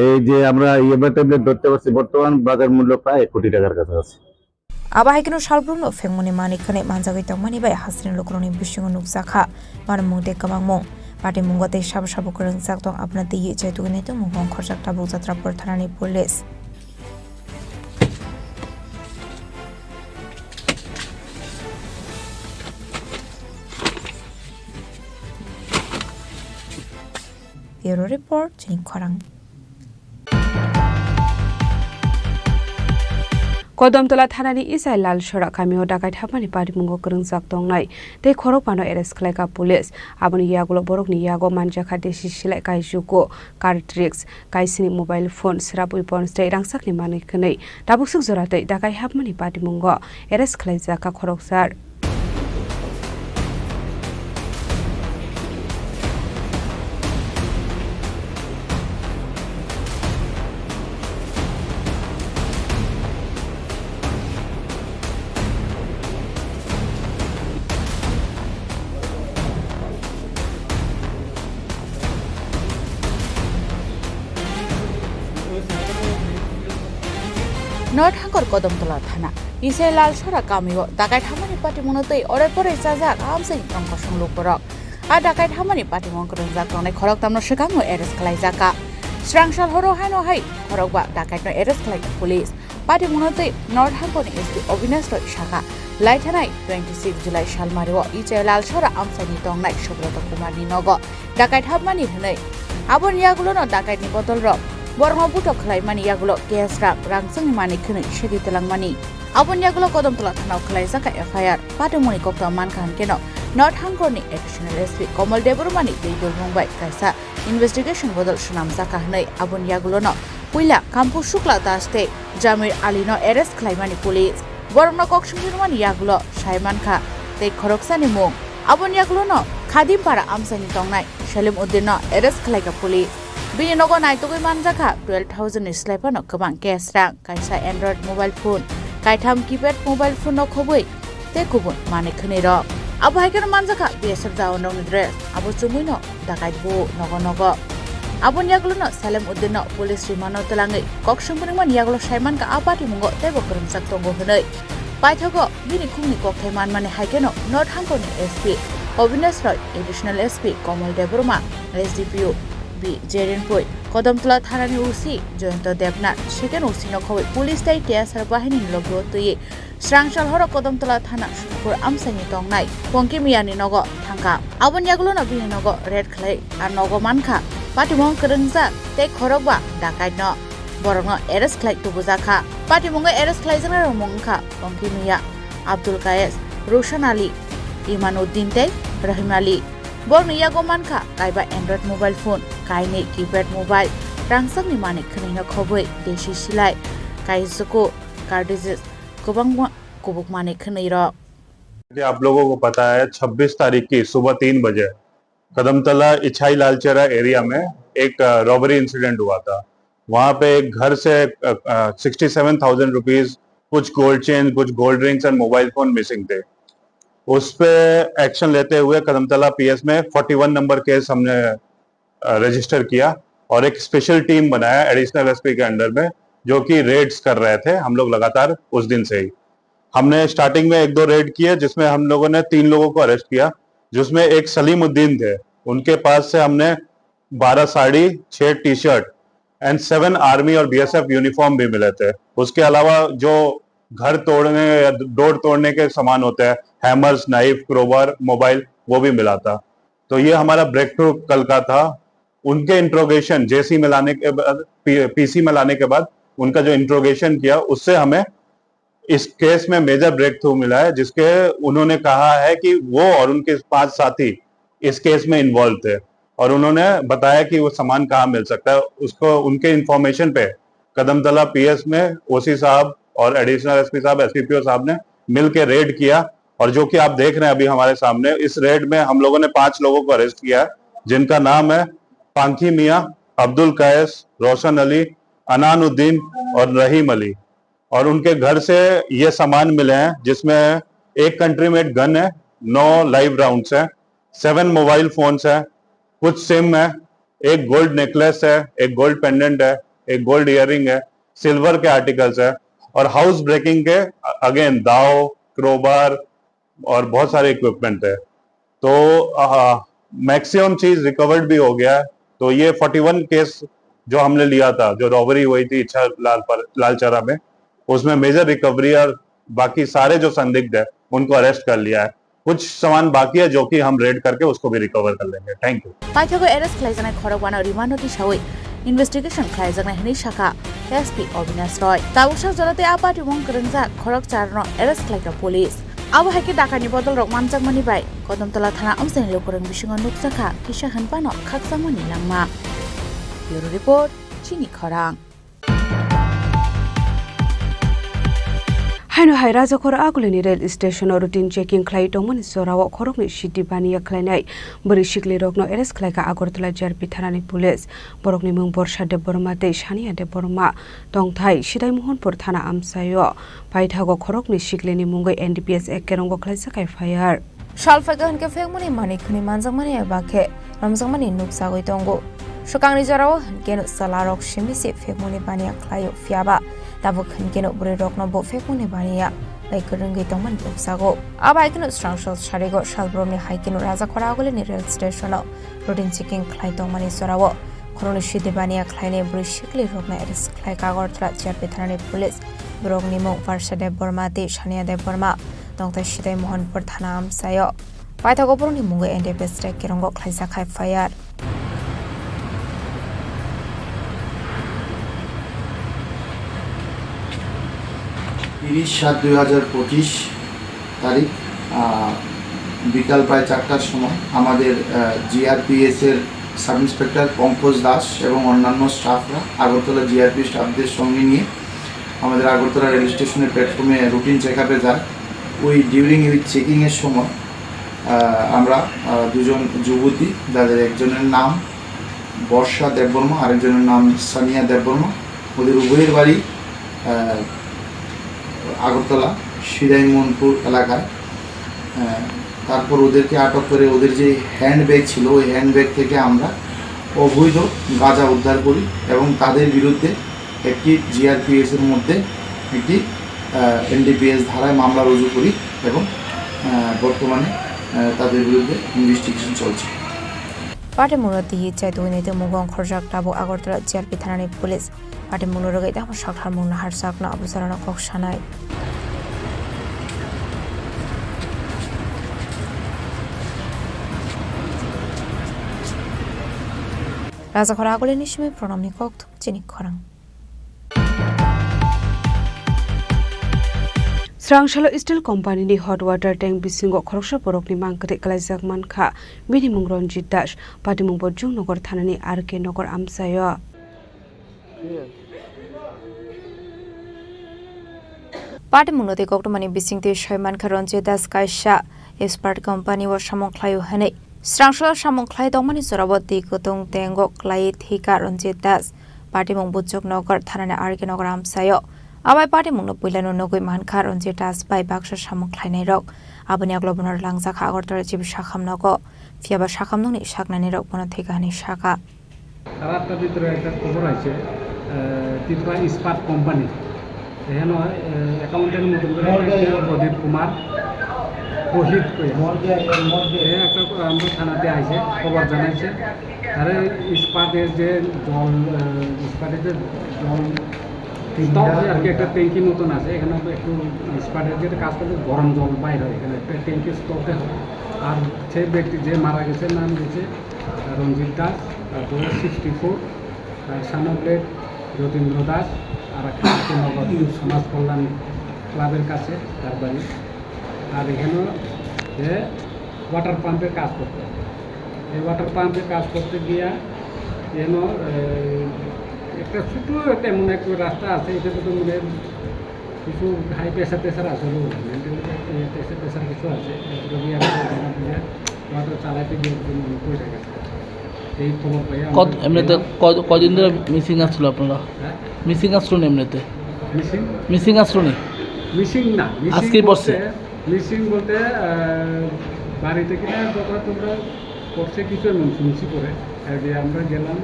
এই যে আমরা ইয়াবা ট্যাবলেট ধরতে পারছি, বর্তমান বাজার মূল্য প্রায় এক কোটি টাকার কাছাকাছি। Abo hai kheno salbrumno phengmani manwi khwnwi manjagwi tongmani bai hasteni lukurokni bisingo nukjakha manmung tei kwmangmung. Patimungo tei sabo sabo kwrwngjak tong, abono twiwi chaitugwi naitugmung wngkhorjak tabuk Jatrapur thanani police. Bureau Report, chini khorang. Kodamtola thanani Isai Lalsora kamio dakait hapmani patimungo kwrwngjak tongnai tei khorokpano arrest khlaikha police. Aboni yagulo borokni yago manjakha desi silai, kaijugo, cartridge, kaisini mobile phone, srap weapons tei rangchakni manwi kwnwi. Tabukswk jora tei dakait hapmani patimungo arrest khlaijakha khoroksar. North Hangkor Kodamtola thana, Isai Lalsora kamio dakait hapmani patimungno twi orai porai chajak amchaini tong kosong lukurok. A dakait hapmani patimung kwrwngjak tongnai khoroktamno swkangno arrest khlaijakha. Srang sal horo haino hai khorokba dakaitno arrest khlaikha police. Patimungno twi North Hangkorni S P Avinash Roy sakha, laithanai twenty six July salmario Isai Lalsora amchaini tongnai Subroto Kumarni nogo dakait hapmani hwnwi. Aboni yagulono dakaitni bodolrok borokno butok khlaimani yagulo cash rang rangchakni manwi khwnwi segwi twlangmani. Aboni yagulo Kodamtola thanao khlaijakha F I R. Patimungni kokto mankha hwnkhe no North Hangkorni Additional S P Komol Debbarmani twi dulmung bai kaisa investigation bodol swnamjakha hwnwi. Aboni yagulono puila Kampu Shukla Das tei Jamir Alino arrest khlaimani police. Borokno kok swngjakmani yagulo sai mankha tei khoroksani mung. Aboni yagulono Khadimpara amchaini tongnai Salim Uddinno arrest khlaikha police. Bini nogo naitugwi manjakha twelve thousand ni slai phano kwbang cash rang, kaisa Android mobile phone, kaitham keypad mobile phone no khobwi tei kubun manwi khwnwi rok. Abo hai kheno manjakha B S F jawan rokni dress, abo chumui no dakai bo nogo nogo. Aboni yagulo no Salem Uddin no police remand o twlangwi kok swng phwnwngmani yagulo sai mankha a patimungo teibo kwrwngjak tongo hwnwi. Paithago bini khungni kokthai manmani hai kheno North Hangkorni S P Obinash Roy, Additional S P Komal Debbarma, S D P O B Jerin Pui, Kodamtala thanani O C Jayanta Debnath, second O C no khobwi police tei T S R bahinini logi o twiwi srangchal horo Kodamtala thana Sukpur amchaini tongnai Pongki Miyani nogo thangkha. Aboni yagulono bini nogo raid khlai a nogo mankha patimung kwrwngjak tei khorokba dakaitno. Borokno arrest khlai tubujakha. Patimungo arrest khlaijaknairok mung wngkha Pongki Miya, Abdul Kayes, Roshan Ali, Imanuddin tei Rahim Ali. Borokni yago mankha kaiba Android mobile phone, kainwi keypad mobile, rangchakni manwi khwnwino khobwi desi silai, kaijuku, cartridges, kwbangma kubuk manwi khwnwirok. जैसे आप लोगों को पता है, छब्बीस तारीख की सुबह तीन बजे कदमतला इछाई लालचेरा एरिया में एक रॉबरी इंसिडेंट हुआ था। वहाँ पे एक घर से सिक्सटी सेवन थाउजेंड रुपीज, कुछ गोल्ड चेन, कुछ gold rings and mobile phone missing थे। उस पे एक्शन लेते हुए कदमतला पीएस में फोर्टी वन नंबर केस हमने रजिस्टर किया और एक स्पेशल टीम बनाया एडिशनल एसपी के अंडर में, जो कि रेड्स कर रहे थे हम लोग लगातार उस दिन से ही। हमने स्टार्टिंग में एक दो रेड किए, जिसमें हम लोगों ने तीन लोगों को अरेस्ट किया, जिसमें एक सलीमुद्दीन थे। उनके पास से हमने बारह साड़ी, छह T shirt and seven army और बीएसएफ यूनिफॉर्म भी मिले थे। उसके अलावा जो घर तोड़ने या डोर तोड़ने के सामान होते हैं, हैमर्स, नाइफ, क्रोबार, मोबाइल, वो भी मिला था। तो ये हमारा ब्रेक थ्रू कल का था। उनके इंट्रोगेशन जेसी में लाने के बाद, पीसी में लाने के बाद उनका जो इंट्रोगेशन किया, उससे हमें इस केस में मेजर ब्रेक थ्रू मिला है, जिसके उन्होंने कहा है कि वो और उनके पांच साथी इस केस में इन्वॉल्व थे और उन्होंने बताया कि वो सामान कहाँ मिल सकता है। उसको, उनके इंफॉर्मेशन पे कदमतला पीएस में ओसी साहब और एडिशनल एसपी साहब, एसपीपीओ साहब ने मिल के रेड किया और जो कि आप देख रहे हैं अभी हमारे सामने, इस रेड में हम लोगों ने पांच लोगों को अरेस्ट किया है, जिनका नाम है पांखी मियाँ, अब्दुल कायस, रोशन अली, अनानुद्दीन और रहीम अली। और उनके घर से ये सामान मिले हैं, जिसमें एक कंट्री मेड गन है, नौ लाइव राउंड्स हैं, सेवन मोबाइल फोन्स हैं, कुछ सिम है, एक गोल्ड नेकलेस है, एक गोल्ड पेंडेंट है, एक गोल्ड ईयररिंग है, सिल्वर के आर्टिकल्स है और हाउस ब्रेकिंग के अगेन दाव, क्रोबार और बहुत सारे इक्विपमेंट है। तो मैक्सिमम चीज रिकवर्ड भी हो गया है। तो ये फोर्टी वन केस जो हमने लिया था, जो रॉबरी हुई थी इच्छा लाल पर लालचरा में, उसमें मेजर रिकवरी और बाकी सारे जो संदिग्ध है उनको अरेस्ट कर लिया है। कुछ सामान बाकी है जो कि हम रेड करके उसको भी रिकवर कर लेंगे। Thank you. Paithago arrest khlaijaknai khorokbano remand-o tisawi investigation khlaijaknai hwnwi sakha S P Obinash Roy. Tabuksak jora tei a patimung kwrwngjak khorokcharno arrest khlaikha police. Abo hai khe dakani bodolrok manjakmani bai Kodamtala thana amchaini lukurok bisingo nukjakha kisa hwn phano khakchangmani langma. Bureau Report, Chini Khorang. Haino hai Rajakhor Agulini rail station o routine checking khlai tongmani jorao khoroknwi sidi baniya khlainai bwrwi siklirokno arrest khlaikha Agartala G R P thanani police. Borokni mung Borsa Debbarma tei Saniya Debbarma. Tongthai Sidai Mohanpur thana amchaio paithago khoroknwi siklini mungwi N D P S ek kerongo khlaijak F I R. Sal phaikha hinkhe phekmani manwi khwnwi manjakmani eba khe romjakmani nukjagwi tongo. Swkangni jorao hinkhe chwlarok simi se phekmani baniya khlaio, phiyaba tabuk hinkhe bwrwirokno bo phekmani baniya bai kwrwngwi tongmani nukjago. Abo hai kheno srangso sarigo salbrumni hai kheno Rajakhor Agulini rail station-o routine checking khlai tongmani jorao khoroknwi sidi baniya khlainai bwrwi siklirokno arrest khlaikha Agartala G R P thanani police. Borokni mung Varsha Debbarma tei Saniya Debbarma. Tongthai Sidai Mohanpur thana amchaio paithago borokni mungwi N D P S tei kerongo khlaijak F I R. তিরিশ সাত দুই হাজার পঁচিশ তারিখ, আহ, বিকাল প্রায় চারটার সময় আমাদের, আহ, জিআরপিএস এর সাব ইন্সপেক্টর পঙ্কজ দাস এবং অন্যান্য স্টাফরা আগরতলা জিআরপি স্টাফদের সঙ্গে নিয়ে আমাদের আগরতলা রেল স্টেশনের প্ল্যাটফর্মে রুটিন চেক আপে যায়। ওই ডিউরিং ওই চেকিংয়ের সময়, আহ, আমরা, আহ, দুজন যুবতী, যাদের একজনের নাম বর্ষা দেববর্মা, আরেকজনের নাম সানিয়া দেববর্মা, ওদের উভয়ের বাড়ি, আহ, আগরতলা সিদাইমোহনপুর এলাকায়। আহ, তারপর ওদেরকে আটক করে ওদের যে হ্যান্ডব্যাগ ছিল, ওই হ্যান্ডব্যাগ থেকে আমরা অবৈধ গাঁজা উদ্ধার করি এবং তাদের বিরুদ্ধে একটি জিআরপিএস এর মধ্যে একটি, আহ, এনডিপিএস ধারায় মামলা রুজু করি এবং, আহ, বর্তমানে আহ, তাদের বিরুদ্ধে ইনভেস্টিগেশন চলছে। Patimungno twi chaitugwi naitwmung wng khorjak tabuk Agartala G R P thanani police. Patimungno rwgwi tamo saktharmung naharjakno abujarano kok sanai. Rajakhor Agulini simi Pranamni kokthum chini khorang. Srangsalo Steel Company ni hot water tank bisingo khoroksa borokni mang kwrwi kwlaijak mankha. Bini mung Ranjit Das, Patimung Bojong Nagar thanani R K Nagar amchaio. Patimungno tei koktwmani bisingtwi soi mankha Ranjit Das kaisa expert company o samung khlaio hwnwi. Srangsalo samung khlai tongmani jorao twi kwtung tango khlai thwikha Ranjit Das. Patimung Bojong Nagar thanani R K Nagar amchaio. Abai patimungno puilano nugwi mankha Ranjit Das bai baksa samung khlainairok. Aboni aglo bono rwlangjak kha Agartala G B sakham nogo. Phiyaba sakham nokni saknainirok bono thwikha hwnwi sakha. সাত আটটার ভিতরে একটা খবর আছে, আহ, ত্রিপুরা ইস্পাত কোম্পানি, এখানে, আহ, অ্যাকাউন্টেন্ট মতন করে একটা প্রদীপ কুমার, প্রহিত কইয়া। এ একটা, আহ, আমরা থানাতে আইছে, খবর জানাইছে। আরে ইস্পাতের যে জল, আহ, ইস্পাতের যে জল স্টক হয় আর কি, একটা ট্যাঙ্কি মতন আছে, এখানে একটু ইস্পাতের যেটা কাজ করলে গরম জল বাইর হয়, এখানে একটা ট্যাঙ্কি স্টকে হয়। আর সেই ব্যক্তি যে মারা গেছে, নাম গেছে রঞ্জিত দাস, তার বয়স সিক্সটি ফোর, তার সান অফ লেট যতীন্দ্র দাস, আর একটা আছে নগর সমাজ কল্যাণ ক্লাবের কাছে তার বাড়ি। আর এখানে যে ওয়াটার পাম্পে কাজ করতো, এই ওয়াটার পাম্পে কাজ করতে গিয়া এখানে, এ, একটা ছোটো একটা এমন এক রাস্তা আছে, এটা তো মানে কিছু হাই প্রেশার টেশার আছে, লো মেন্টাল প্রেশার টেশার কিছু আছে, এরপরে গিয়ে আমরা জানা দিয়ে হয়তো চালাইতে গিয়ে একজন পড়ে গেছে। এই খবর পাই আমরা কত, এমনিতে পেলাম। কত, কদিন ধরে মিসিং আসছিল আপনারা? হ্যাঁ? মিসিং আসছিল না এমনিতে? মিসিং? মিসিং আসছিল না? মিসিং না, মিসিং আজকেই বলতে, পড়ছে? মিসিং বলতে, আহ, বাড়িতে কিনা যখন তোমরা পড়ছে কিছু এমন শুনছি পরে, আর যে আমরা গেলাম,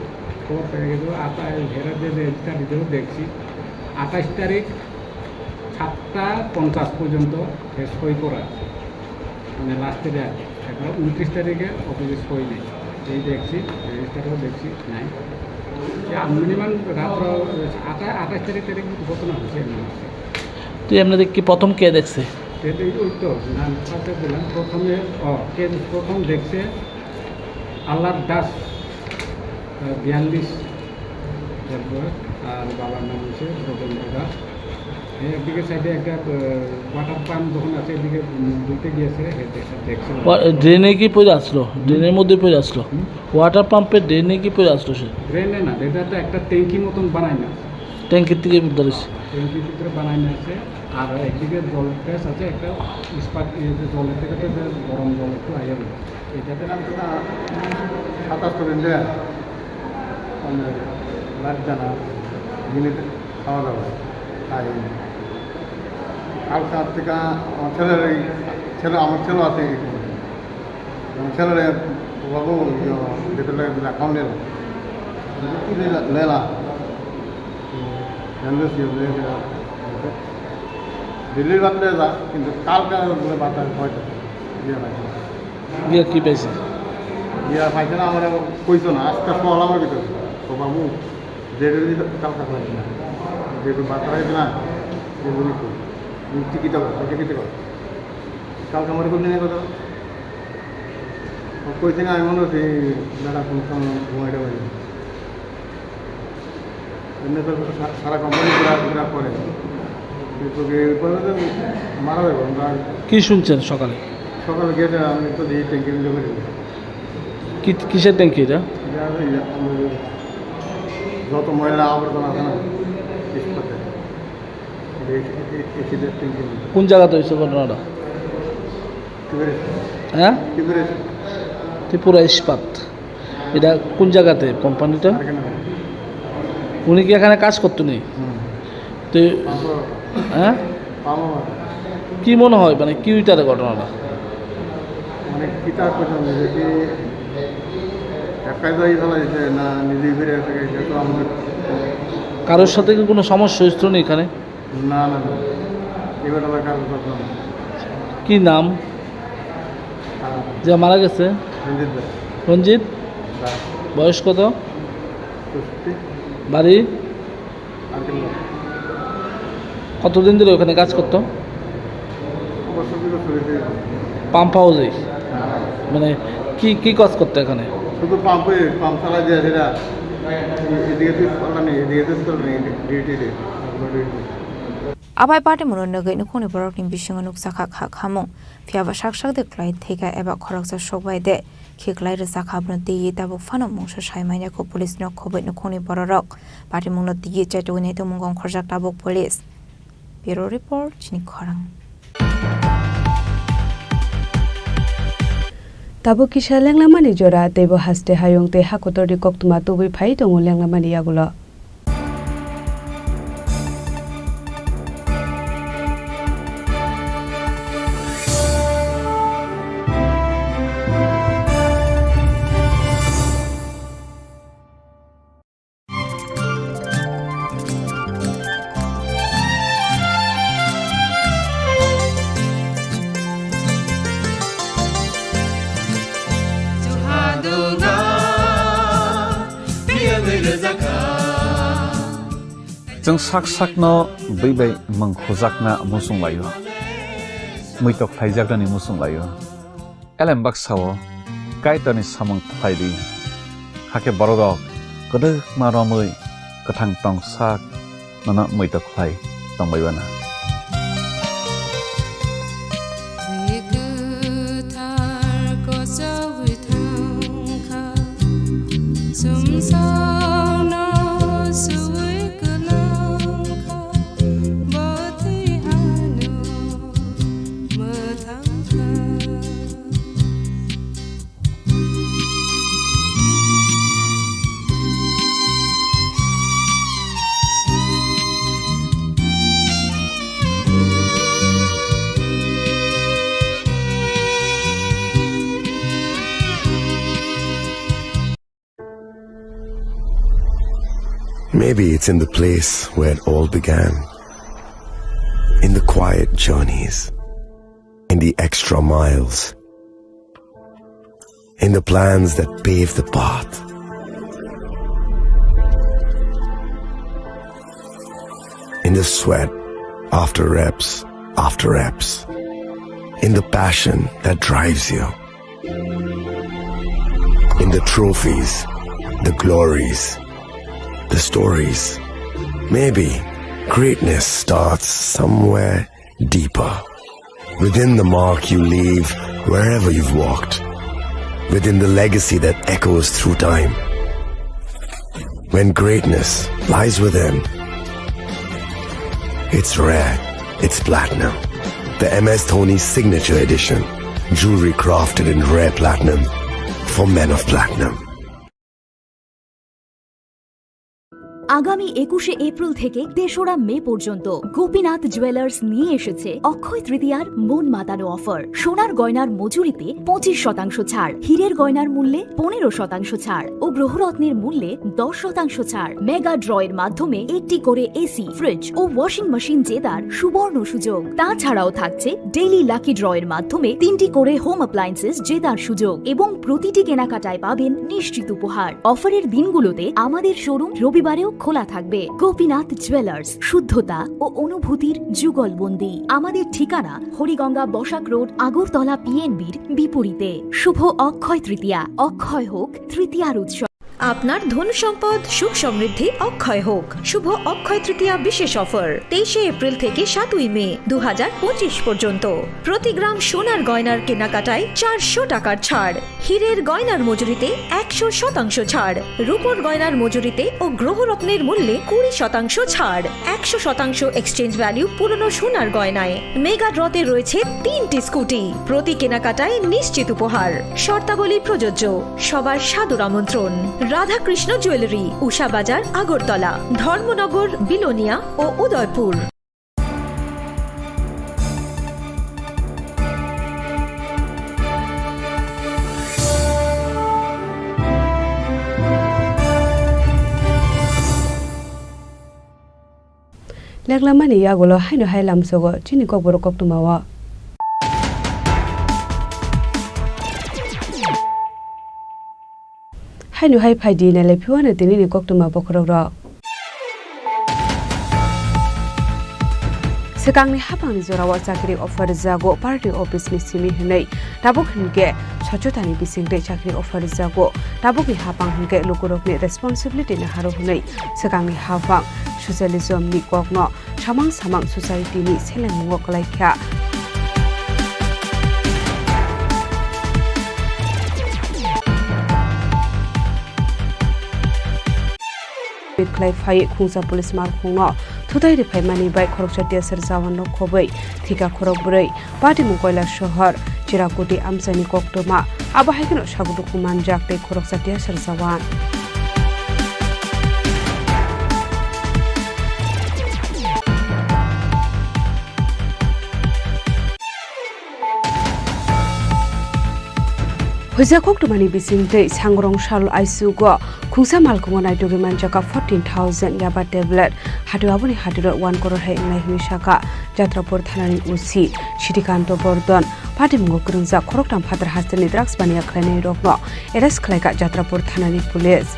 খবর পেয়ে গেল, আটা-, হেরা যে রেজিস্টার দিতেও দেখছি, আঠাশ তারিখ সাতটা পঞ্চাশ পর্যন্ত এ সই করা আছে, মানে লাস্টের আর কি। এখন ঊনত্রিশ তারিখে অফিসে সই নেই, এই দেখছি, রেজিস্টারও দেখছি নাই। মিনিমাম রাত্র আটা-, আঠাশ তারিখ তারিখ ঘটনা হচ্ছে এমনি। তুই এমনিতে কি প্রথম কে দেখছে? এটা ওই তো নাম ফার্স্টে বললাম, প্রথমে, ও, কে প্রথম দেখছে আল্লাহ দাস, আহ, বিয়াল্লিশ, তারপর আর বাবার নাম হচ্ছে রতন দাস। এই একদিকে সাইডে একটা, আহ, ওয়াটার পাম্প যখন আছে, এদিকে, উম, দুইটা গিয়েছে, এটা দেখছিল। ওয়া-, ড্রেনে কি পড়ে আসলো? ড্রেনের মধ্যে পড়ে আসলো? হুম? ওয়াটার পাম্পের ড্রেনে কি পড়ে আসলো সে? ড্রেনে না, এটা তো একটা ট্যাঙ্কি মতন বানায় না। ট্যাঙ্কির থেকে উদ্ধার হয়েছে। ট্যাঙ্কির ভিতরে বানায় না আছে, আর একদিকে জলের প্রেস আছে, একটা ইস্পাত, এই যে জলের থেকে তো যে গরম জল একটু আইয়া। এটাতে নাম তো না, সাতাশ তো দিন দেয়। মানে, রাত জানা, দিনে খাওয়া দাওয়া, খাই। কালকে রাত থেকে আমার ছেলের এই, ছেলে, আমার ছেলে আছে এই রকম। আমার ছেলের বাবু, ইয়ে, যেটা লাগে দিলে অ্যাকাউন্টে। কি লেলা? লেলা। লেলা। দিল্লির বাদ লেলা, কিন্তু কালকে বলে বাতাস হয়তো। ইয়ে হয়। বিয়া কি পাইছে? বিয়া পাইছে না, আমরা কইছো না, আজকে সকাল আমার ভিতরে। তো বাবু, যে যদি কালকে পাইছে না, যে বাতাস হয়েছে না, যে বলি কই, তুমি টিকিট হবে, টিকিট হবে। কালকে আমার কোনো নেই কথা। ও কইছে না, আমি মনে হচ্ছে এই বেটা কোনো কাম ঘুমাইতে পারি। এমনি তো সা-, সারা কোম্পানি ঘোরা, ঘোরা করে। কিন্তু এরপরে তো মারা যাবে, আমরা কি শুনছেন সকালে? সকালে গিয়ে আমি তো এই ট্যাঙ্কি নিয়ে বেরিয়ে। কি, কিসের ট্যাঙ্কি এটা? এটা ওই আমাদের যত ময়লা আবর্জনা আছে না, ইস্পাতে। এটা এসি-, এসি-, এসিডের ট্যাঙ্কি নিয়ে। কোন জায়গাতে হয়েছে ঘটনাটা? ত্রিপুরা। হ্যাঁ? ত্রিপুরা। ত্রিপুরা ইস্পাত। এটা কোন জায়গাতে কোম্পানিটা? আর কেন? উনি কি এখানে কাজ করতো নি? হুম। তো, পাম্প। হ্যাঁ? পাম্প। কি মনে হয়, মানে, কি হইতে পারে ঘটনাটা? মানে, কি তার কথা, নিজে কি একাই যাই ফেলা যেতে না নিজেই ফিরে আসে, এটা তো আমার কারোর সাথে কি কোনো সমস্যা হয়েছিল না এখানে? না, না, না। এবার আবার কারোর কথা না। কি নাম? হ্যাঁ। যে মারা গেছে? রঞ্জিত দা। রঞ্জিত? দা। বয়স কত? চৌষট্টি। বাড়ি? আঙ্কেল দা। কতদিন ধরে ওখানে কাজ করতো? বছর দুই বছর হয়েছে। পাম্প হাউসে? হ্যাঁ। মানে কি, কি কাজ করতো এখানে? শুধু পাম্পে, পাম্প চালাই দিয়ে সেটা। এদিকে তো চলে নেই, এদিকে তো চলে নেই, duty day. Abai party mwnwi nugwi nukhungni borokni bisingo nukjakha kha khamung, phiyaba sak sak de klai thwikha eba khoroksa sokbai de khiklai rwjakha, abono twiwi tabuk phano mungsa sai manya kho police no khobwi nukhungni bororok. Party mungno twiwi chaitugwi naitukmung ongkhorjak tabuk police. Bureau report, chini khorang. Tabuk kisa lenglamani jora, teibo haste hayung tei hakotorni koktwma tubui phai tongo lenglamani yagulo. Chwng sak sakno bwi bai mwng khujakna muchung laio, muitok khlaijaknani muchung laio. Elem baksa-o Kaitorni samung khlai di, hakhe bororok kwdwkma romwi kwthang tong sak nono muitok khlai tongbai uanw. Kwthar kochogwi thangkha, sumsokno suwi kwlangkha, bo twi ano mwthangkha. Maybe it's in the place where it all began. In the quiet journeys, in the extra miles, in the plans that pave the path, in the sweat after reps after reps, in the passion that drives you. In the trophies, the glories, the stories. Maybe greatness starts somewhere deeper. Within the mark you leave wherever you've walked. Within the legacy that echoes through time. When greatness lies within, it's rare, it's platinum. The M S Dhoni Signature Edition. Jewelry crafted in rare platinum for men of platinum. আগামী একুশে এপ্রিল থেকে তেসরা মে পর্যন্ত গোপীনাথ জুয়েলার্স নিয়ে এসেছে অক্ষয় তৃতীয়ার মন মাতানো অফার। সোনার গয়নার মজুরিতে পঁচিশ শতাংশ ছাড়, হীরের গয়নার মূল্যে পনেরো শতাংশ ছাড় ও গ্রহরত্নের মূল্যে দশ শতাংশ ছাড়। মেগা ড্রয়ের মাধ্যমে একটি করে এসি, ফ্রিজ ও ওয়াশিং মেশিন জেতার সুবর্ণ সুযোগ। তাছাড়াও থাকছে ডেইলি লাকি ড্রয়ের মাধ্যমে তিনটি করে হোম অ্যাপ্লায়েন্সেস জেতার সুযোগ এবং প্রতিটি কেনাকাটায় পাবেন নিশ্চিত উপহার। অফারের দিনগুলোতে আমাদের শোরুম রবিবারেও খোলা থাকবে। গোপীনাথ জুয়েলার্স, শুদ্ধতা ও অনুভূতির যুগলবন্দি। আমাদের ঠিকানা হরিগঙ্গা বসাক রোড, আগরতলা পিএনবির বিপরীতে। শুভ অক্ষয় তৃতীয়া, অক্ষয় হোক তৃতীয়ার উৎসব। আপনার ধন সম্পদ সুখ সমৃদ্ধি অক্ষয় হোক। শুভ অক্ষয় তৃতীয়া বিশেষ অফার, তেইশে এপ্রিল থেকে সাতই মে দু হাজার পঁচিশ পর্যন্ত। প্রতি গ্রাম সোনার গয়নার কেনাকাটায় চারশো টাকার ছাড়, হীরের গয়নার মজুরিতে একশো শতাংশ ছাড়, রূপোর গয়নার মজুরিতে ও গ্রহরত্নের মূল্যে কুড়ি শতাংশ ছাড়, একশো শতাংশ এক্সচেঞ্জ ভ্যালু পুরনো সোনার গয়নায়। মেগা ড্রতে রয়েছে তিনটি স্কুটি, প্রতি কেনাকাটায় নিশ্চিত উপহার। শর্তাবলী প্রযোজ্য। সবার সাদর আমন্ত্রণ। রাধাকৃষ্ণ জুয়েলারি, উষা বাজার, আগরতলা, ধর্মনগর, বিলোনিয়া ও Udaipur. Leklamani yagulo haino hai lamsogo chini kokborok koktwmao. Haino hai phai di, nailai phiyo ano tini ni koktwma bokhorok rok. Swkangni hapangni jorao chakri offer rwjago party office ni simi hwnwi. Tabuk hwnkhe sochotani bisingtwi chakri offer rwjago. Tabukni hapang hwnkhe lukurokni responsibility naharo hwnwi swkangni hapang socialism ni kokno samang samang society ni selenmungo kwlai kha. Khlai phai khungsa police malkhungno thutai rwphaimani bai khoroksa T S R jawan no khobwi thika khorok bwrwi. Patimung Koilasohor, Chirakuti amchaini koktwma, abo hai kheno sago dukhu manjak tei khoroksa T S R jawan. Huijak koktwmani bisingtwi Sangrong salo aisugo khungsa malkhungo naitugwi manjak kha fourteen thousand yaba tablet. Hatio aboni hatiro one crore hai wngnai hwnwi sakha Jatrapur thanani O C Srikanto Bordon. Patimungo kwrwngjak khoroktham phatar hasteni drugs baniya khlainairokno arrest khlaikha Jatrapur thanani police.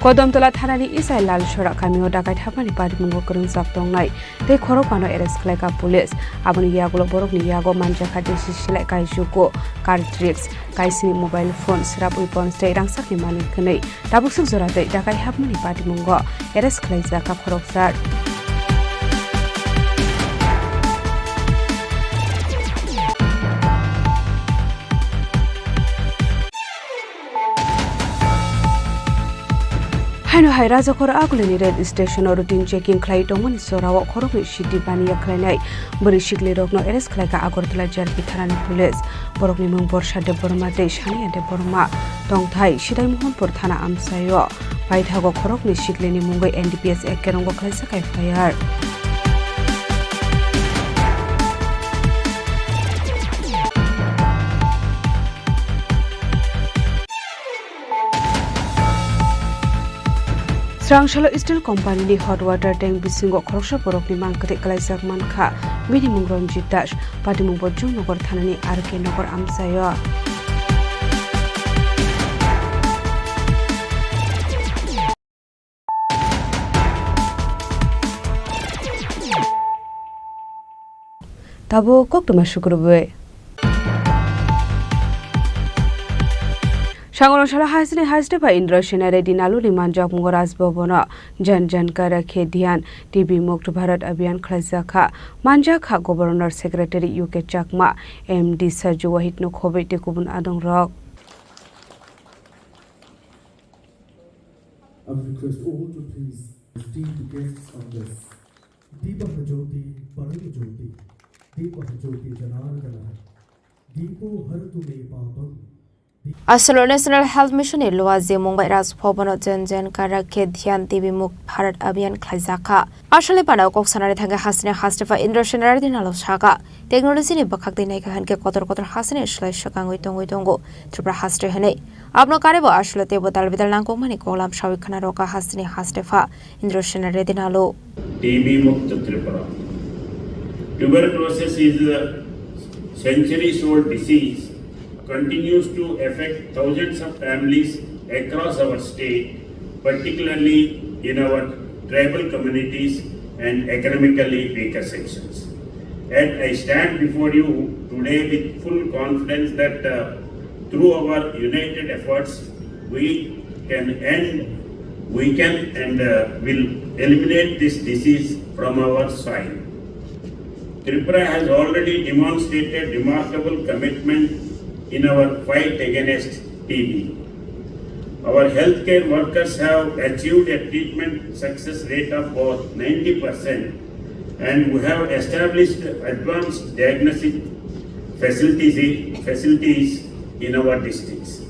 Kodomtola thanani Isai Lalsora kamio dakai thapmani patimungo kwrwngjak tongnai tei khorokphano arrest khlaikha police. Aboni yagulo borokni yago manjakha desi silai kaisuku, cartridge, kaisini mobile phone, srap weapons tei rangsakni manwi khwnwi. Tabuk swk jora tei dakai hapmani patimungo arrest khlaijakha khoroksa. Haino hai Rajakhor Agulini rail station o routine checking khlai tongmani jorao khoroknwi city baniya khlainai bwrwi siklirokno arrest khlaikha Agartala J R P thanani police. Borokni mung Borsa Debbarma tei Saniya Debbarma. Tongthai Sidai Mohanpur thana amchaio paithago khoroknwi siklini mungwi N D P S Ekkerongo khlaijak F I R. Srangsalo Steel Company ni hot water tank bisingo khoroksa borokni mang kwthwi kwlaijak mankha. Bini mung Ranjit Das, patimung bo Jumnagar thanani R K Nagar amchaio. Tabuk koktwma sukrubwi. Sangorong salo hasteni haste pha Indra Sena Reddy Naluni manjakmungo Raj Bhavan o Jan Jan Ka Rakhe Dhyan T B Mukt Bharat Abhiyan khlaijakha. Manjakha Governor Secretary U K Chakma, M D Saju Wahid no khobwi tei kubun adongrok. I would request all to please esteem the guests on this. Deepa Jyoti, Parama Jyoti, Deepa Jyoti Janardana, Deepo Haratu Me Papam. Asolo National Health Mission ni Luaji Mumbai Raj Bhavan o Jan Jan Ka Rakhe Dhyan T B Mukt Bharat Abhiyan khlaijakha. Asole panao kok sanani thangwi hasteni haste pha Indra Sena Reddy Nalo sakha, technology ni bwkhak twi naikha hinkhe kotor kotor hasteni slai swkangwi tongwi tongo Tripura haste hinwi. Abono karwi bo asole teibo dal bidal nangkukmani koklam sawi khna rwkha hasteni haste pha Indra Sena Reddy Nalo. T B Mukt Tripura. Tuberculosis is a centuries old disease, continues to affect thousands of families across our state, particularly in our tribal communities and economically weaker sections. And I stand before you today with full confidence that, uh, through our united efforts, we can end, we can and, uh, will eliminate this disease from our soil. Tripura has already demonstrated remarkable commitment in our fight against T B. Our healthcare workers have achieved a treatment success rate of about ninety percent, and we have established advanced diagnostic facilities, facilities in our districts.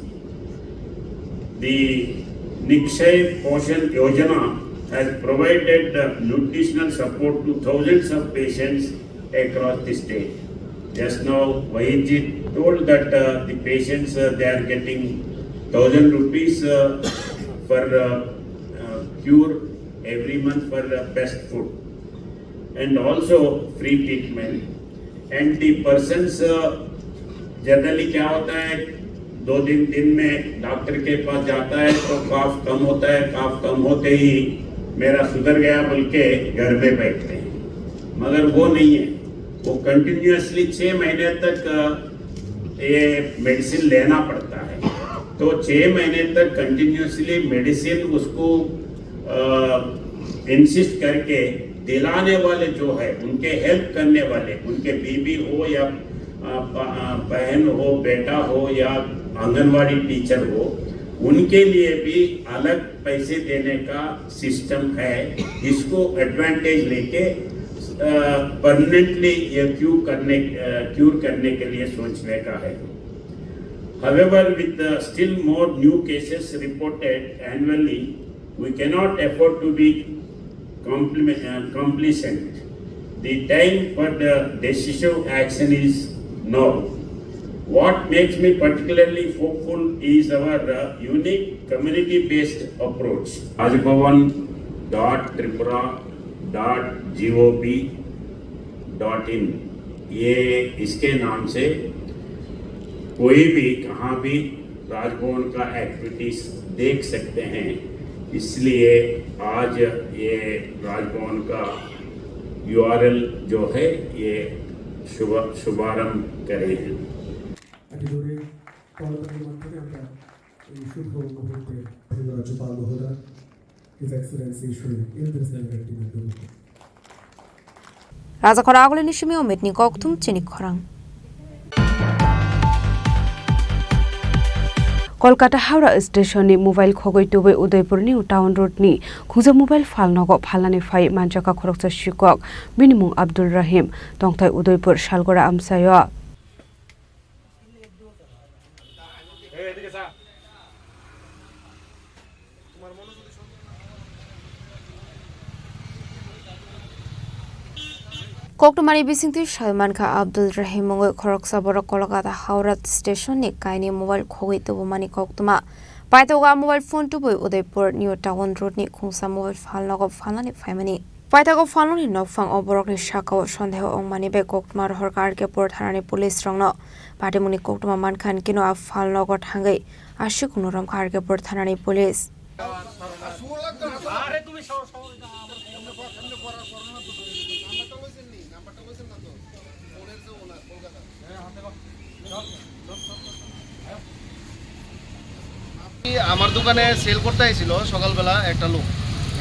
The Nikshay Poshan Yojana has provided, uh, nutritional support to thousands of patients across the state. Just now, Vahid ji told that, uh, the patients, uh, they are getting thousand rupees, uh, for, uh, uh, cure every month for the best food and also free treatment. And the persons, uh, generally क्या होता है, दो दिन दिन में डॉक्टर के पास जाता है तो कफ कम होता है, कफ कम होते ही मेरा सुधर गया बोल के घर में बैठते हैं, मगर वो नहीं है। वो कंटिन्यूअसली छः महीने तक, अ, ये मेडिसिन लेना पड़ता है। तो छः महीने तक कंटिन्यूअसली मेडिसिन उसको इंसिस्ट करके दिलाने वाले जो है, उनके हेल्प करने वाले, उनके बीबी हो या, अ, ब-, अ, बहन हो, बेटा हो या आंगनवाड़ी टीचर हो, उनके लिए भी अलग पैसे देने का सिस्टम है, इसको एडवांटेज लेके, अ, परमानेंटली ये क्यू करने, अ, क्योर करने के लिए सोचने का है। However, with the still more new cases reported annually, we cannot afford to be compliment-, uh, complacent. The time for the decisive action is now. What makes me particularly hopeful is our, uh, unique community-based approach. Rajbhavan dot tripura dot gov dot in, ये इसके नाम से कोई भी कहाँ भी राजभवन का एक्टिविटीज देख सकते हैं। इसलिए आज ये राजभवन का यूआरएल जो है, ये शुभ-, शुभारंभ करे हैं। একেবারে কলকাতার মাধ্যমে আমরা এই শুভ মুহূর্তে রাজ্যপাল মহোদয়, His Excellency Shri Indra Singh Reddy Naidu. Raja khoro agulini simi omitni kokthum chini khorang. Kolkata Howrah station ni mobile khogwi tubui Udaipur ni town road ni khungsa mobile phal nogo phalnani phai manjaka khoroksa sikok, bini mung Abdul Rahim, tongthai Udaipur Salgora amchaio. Koktwmani bisingtwi sai mankha, Abdul Rahim mungwi khoroksa borok Kolkata Howrah station ni kainwi mobile khogwi tubumani koktwma. Paithago a mobile phone tubui Udaipur New Town Road ni khungsa mobile phal nogo phalnani phaimani. Paithago phalnani nokphang o borokni sakao sondeho wngmani bai koktwma rohorkha R K Pur thanani police rokno. Patimungni koktwma mankha hinkhe no a phal nogo thangwi aswk no romkha R K Pur thanani police. আমার দোকানে সেল করতে আইছিল সকালবেলা একটা লোক।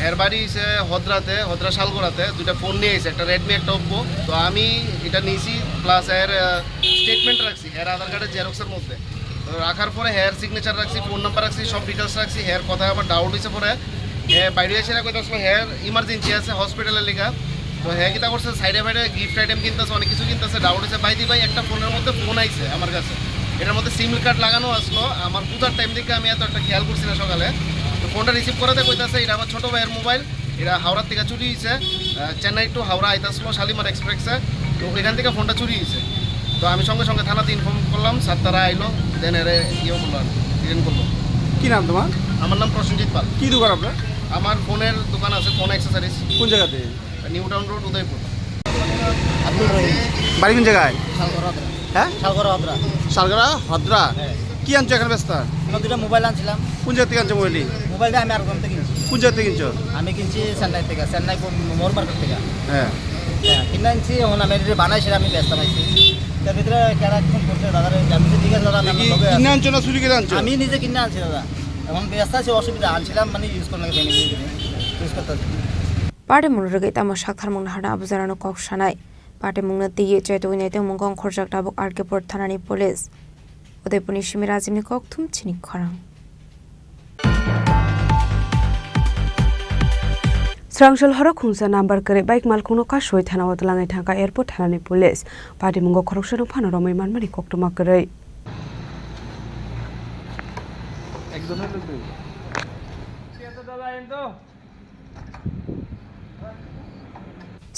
এর বাড়ি হইছে হদ্রাতে, হদ্রা শালগড়াতে। দুইটা ফোন নিয়ে আইছে, একটা রেডমি, একটা ওপ্পো। তো আমি এটা নিয়েছি, প্লাস এর স্টেটমেন্ট রাখছি, এর আধার কার্ডের জেরক্সের মধ্যে। তো রাখার পরে হেয়ার সিগনেচার রাখছি, ফোন নাম্বার রাখছি, সব ডিটেলস রাখছি। হেয়ার কথা আমার ডাউট হইছে পরে, হে বাইরে এসে কইতে আসলো হেয়ার ইমার্জেন্সি আছে হসপিটালে লেখা। তো হে কিতা করছে, সাইডে ফাইডে গিফট আইটেম কিনতেছে, অনেক কিছু কিনতেছে। ডাউট হইছে, ভাই দি ভাই, একটা ফোনের মধ্যে ফোন আইছে আমার কাছে, এটার মধ্যে সিম কার্ড লাগানো আসলো। আমার পূজার টাইম দেখে আমি এত একটা খেয়াল করছি না সকালে। তো ফোনটা রিসিভ করাতে কইতাছে এটা আমার ছোট ভাইয়ের মোবাইল, এটা হাওড়ার থেকে চুরি হয়েছে। আহ, চেন্নাই টু হাওড়া আইতাছিল শালিমার এক্সপ্রেসে। তো ওইখান থেকে ফোনটা চুরি হয়েছে। তো আমি সঙ্গে সঙ্গে থানাতে ইনফর্ম করলাম, স্যার তারা আইলো, দেন এরে ইয়ে করলো, আর কি, ডিটেন করলো। কি নাম তোমার? আমার নাম প্রসেনজিৎ পাল। কি দোকান আপনার? আমার ফোনের দোকান আছে, ফোন অ্যাক্সেসরিজ। কোন জায়গাতে? New town road, Udaipur. Abdul Rahim. বাড়ি কোন জায়গায়? শালগড় হদ্রা। হ্যাঁ? শালগড় হদ্রা। শালগড়া হদ্রা। হ্যাঁ। কি আনছো এখানে বেচতা? আমরা দুইটা মোবাইল আনছিলাম। কোন জায়গা থেকে আনছো মোবাইলটি? মোবাইলটা আমি আরেকজন থেকে কিনছি। কোন জায়গা থেকে কিনছো? আমি কিনছি চেন্নাই থেকে, চেন্নাই মোর মার্কেট থেকে। হ্যাঁ। হ্যাঁ, কিনে আনছি, এখন আমি এটা বানাই সেটা আমি ব্যস্ত পাইছি। তার ভিতরে কেরা ফোন করছে দাদারে, আমি বলছি, ঠিক আছে দাদা, আমি কি আপনার লগে কিনে আছি। আনছো না চুরি করে আনছো? আমি নিজে কিনে আনছি দাদা। এখন ব্যস্ত আছি, অসুবিধা, আনছিলাম মানে ইউজ করার লাগে, ইউজ করতে আছি। Party mung rwgwi tamo saktharmung naharna abo jorano kok sanai. Party mungno twiwi chaitugwi naitwmung wng khorjak tabuk R K Pur thanani police. Udaipurni simi Rajibni kokthum chini khorang. Srangsul horo khungsa number kwrwi bike malkhungno kasui thanao twlangwi thangkha airport thanani police. Party mungo khoroksano phano romwi manmani koktwma kwrwi.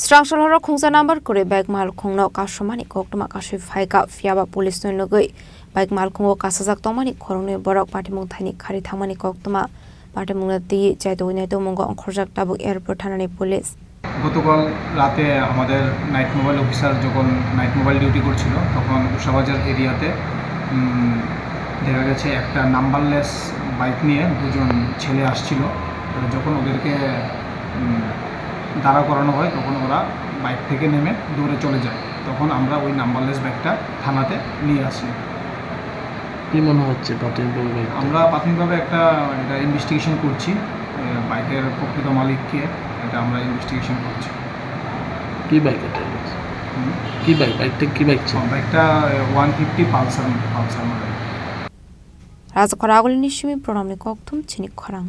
Srangsul horo khungsa number kwrwi bike malkhungno kasumani koktwma kasui phaikha, phiyaba police no nugwi bike malkhungo kasajak tongmani khoroknwi borok patimung thaini khari thangmani koktwma Patimungno twi chaitugwi naitukmungo ongkhorjak tabuk airport thanani police. গতকাল রাতে আমাদের night mobile officer যখন night mobile duty করছিল, তখন উষাবাজার এরিয়াতে, উম, দেখা গেছে একটা নাম্বারলেস বাইক নিয়ে দুজন ছেলে আসছিল। তো যখন ওদেরকে, উম, দাঁড়া করানো হয়, তখন ওরা বাইক থেকে নেমে দৌড়ে চলে যায়। তখন আমরা ওই নাম্বারলেস বাইকটা থানাতে নিয়ে আসি। কি মনে হচ্ছে প্রাথমিকভাবে? আমরা প্রাথমিকভাবে একটা, এটা ইনভেস্টিগেশন করছি, এ, বাইকের প্রকৃত মালিক কে, এটা আমরা ইনভেস্টিগেশন করছি। কি বাইক এটা? হুম? কি বাইক? বাইকটা কি বাইক ছিল? হ্যাঁ, বাইকটা one fifty Pulsar, Pulsar model. Rajakhor agulini simi program ni kokthum chini khorang.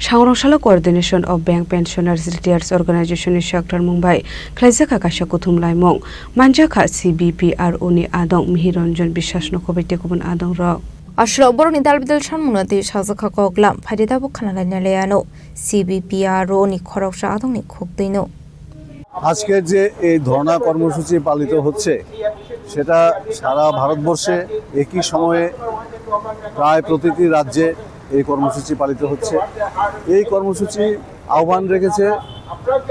Sangrong salo Coordination of Bank Pensioners Retirees Organization ni sector mung bai khlaijak kha kaisa kuthum laimung. Manjak kha C B P R O ni adong Mihir Ranjan Biswas no kobai tei kubun adong rok. Aswk borokni dal bidal sanmungno twi sajak kha koklam, phaidi tabuk khana laina le ano C B P R O ni khoroksa adongni khuk twino. আজকের যে এই ধর্ণা কর্মসূচি পালিত হচ্ছে, সেটা সারা ভারতবর্ষে একই সময়ে প্রায় প্রতিটি রাজ্যে এই কর্মসূচি পালিত হচ্ছে। এই কর্মসূচি আহ্বান রেখেছে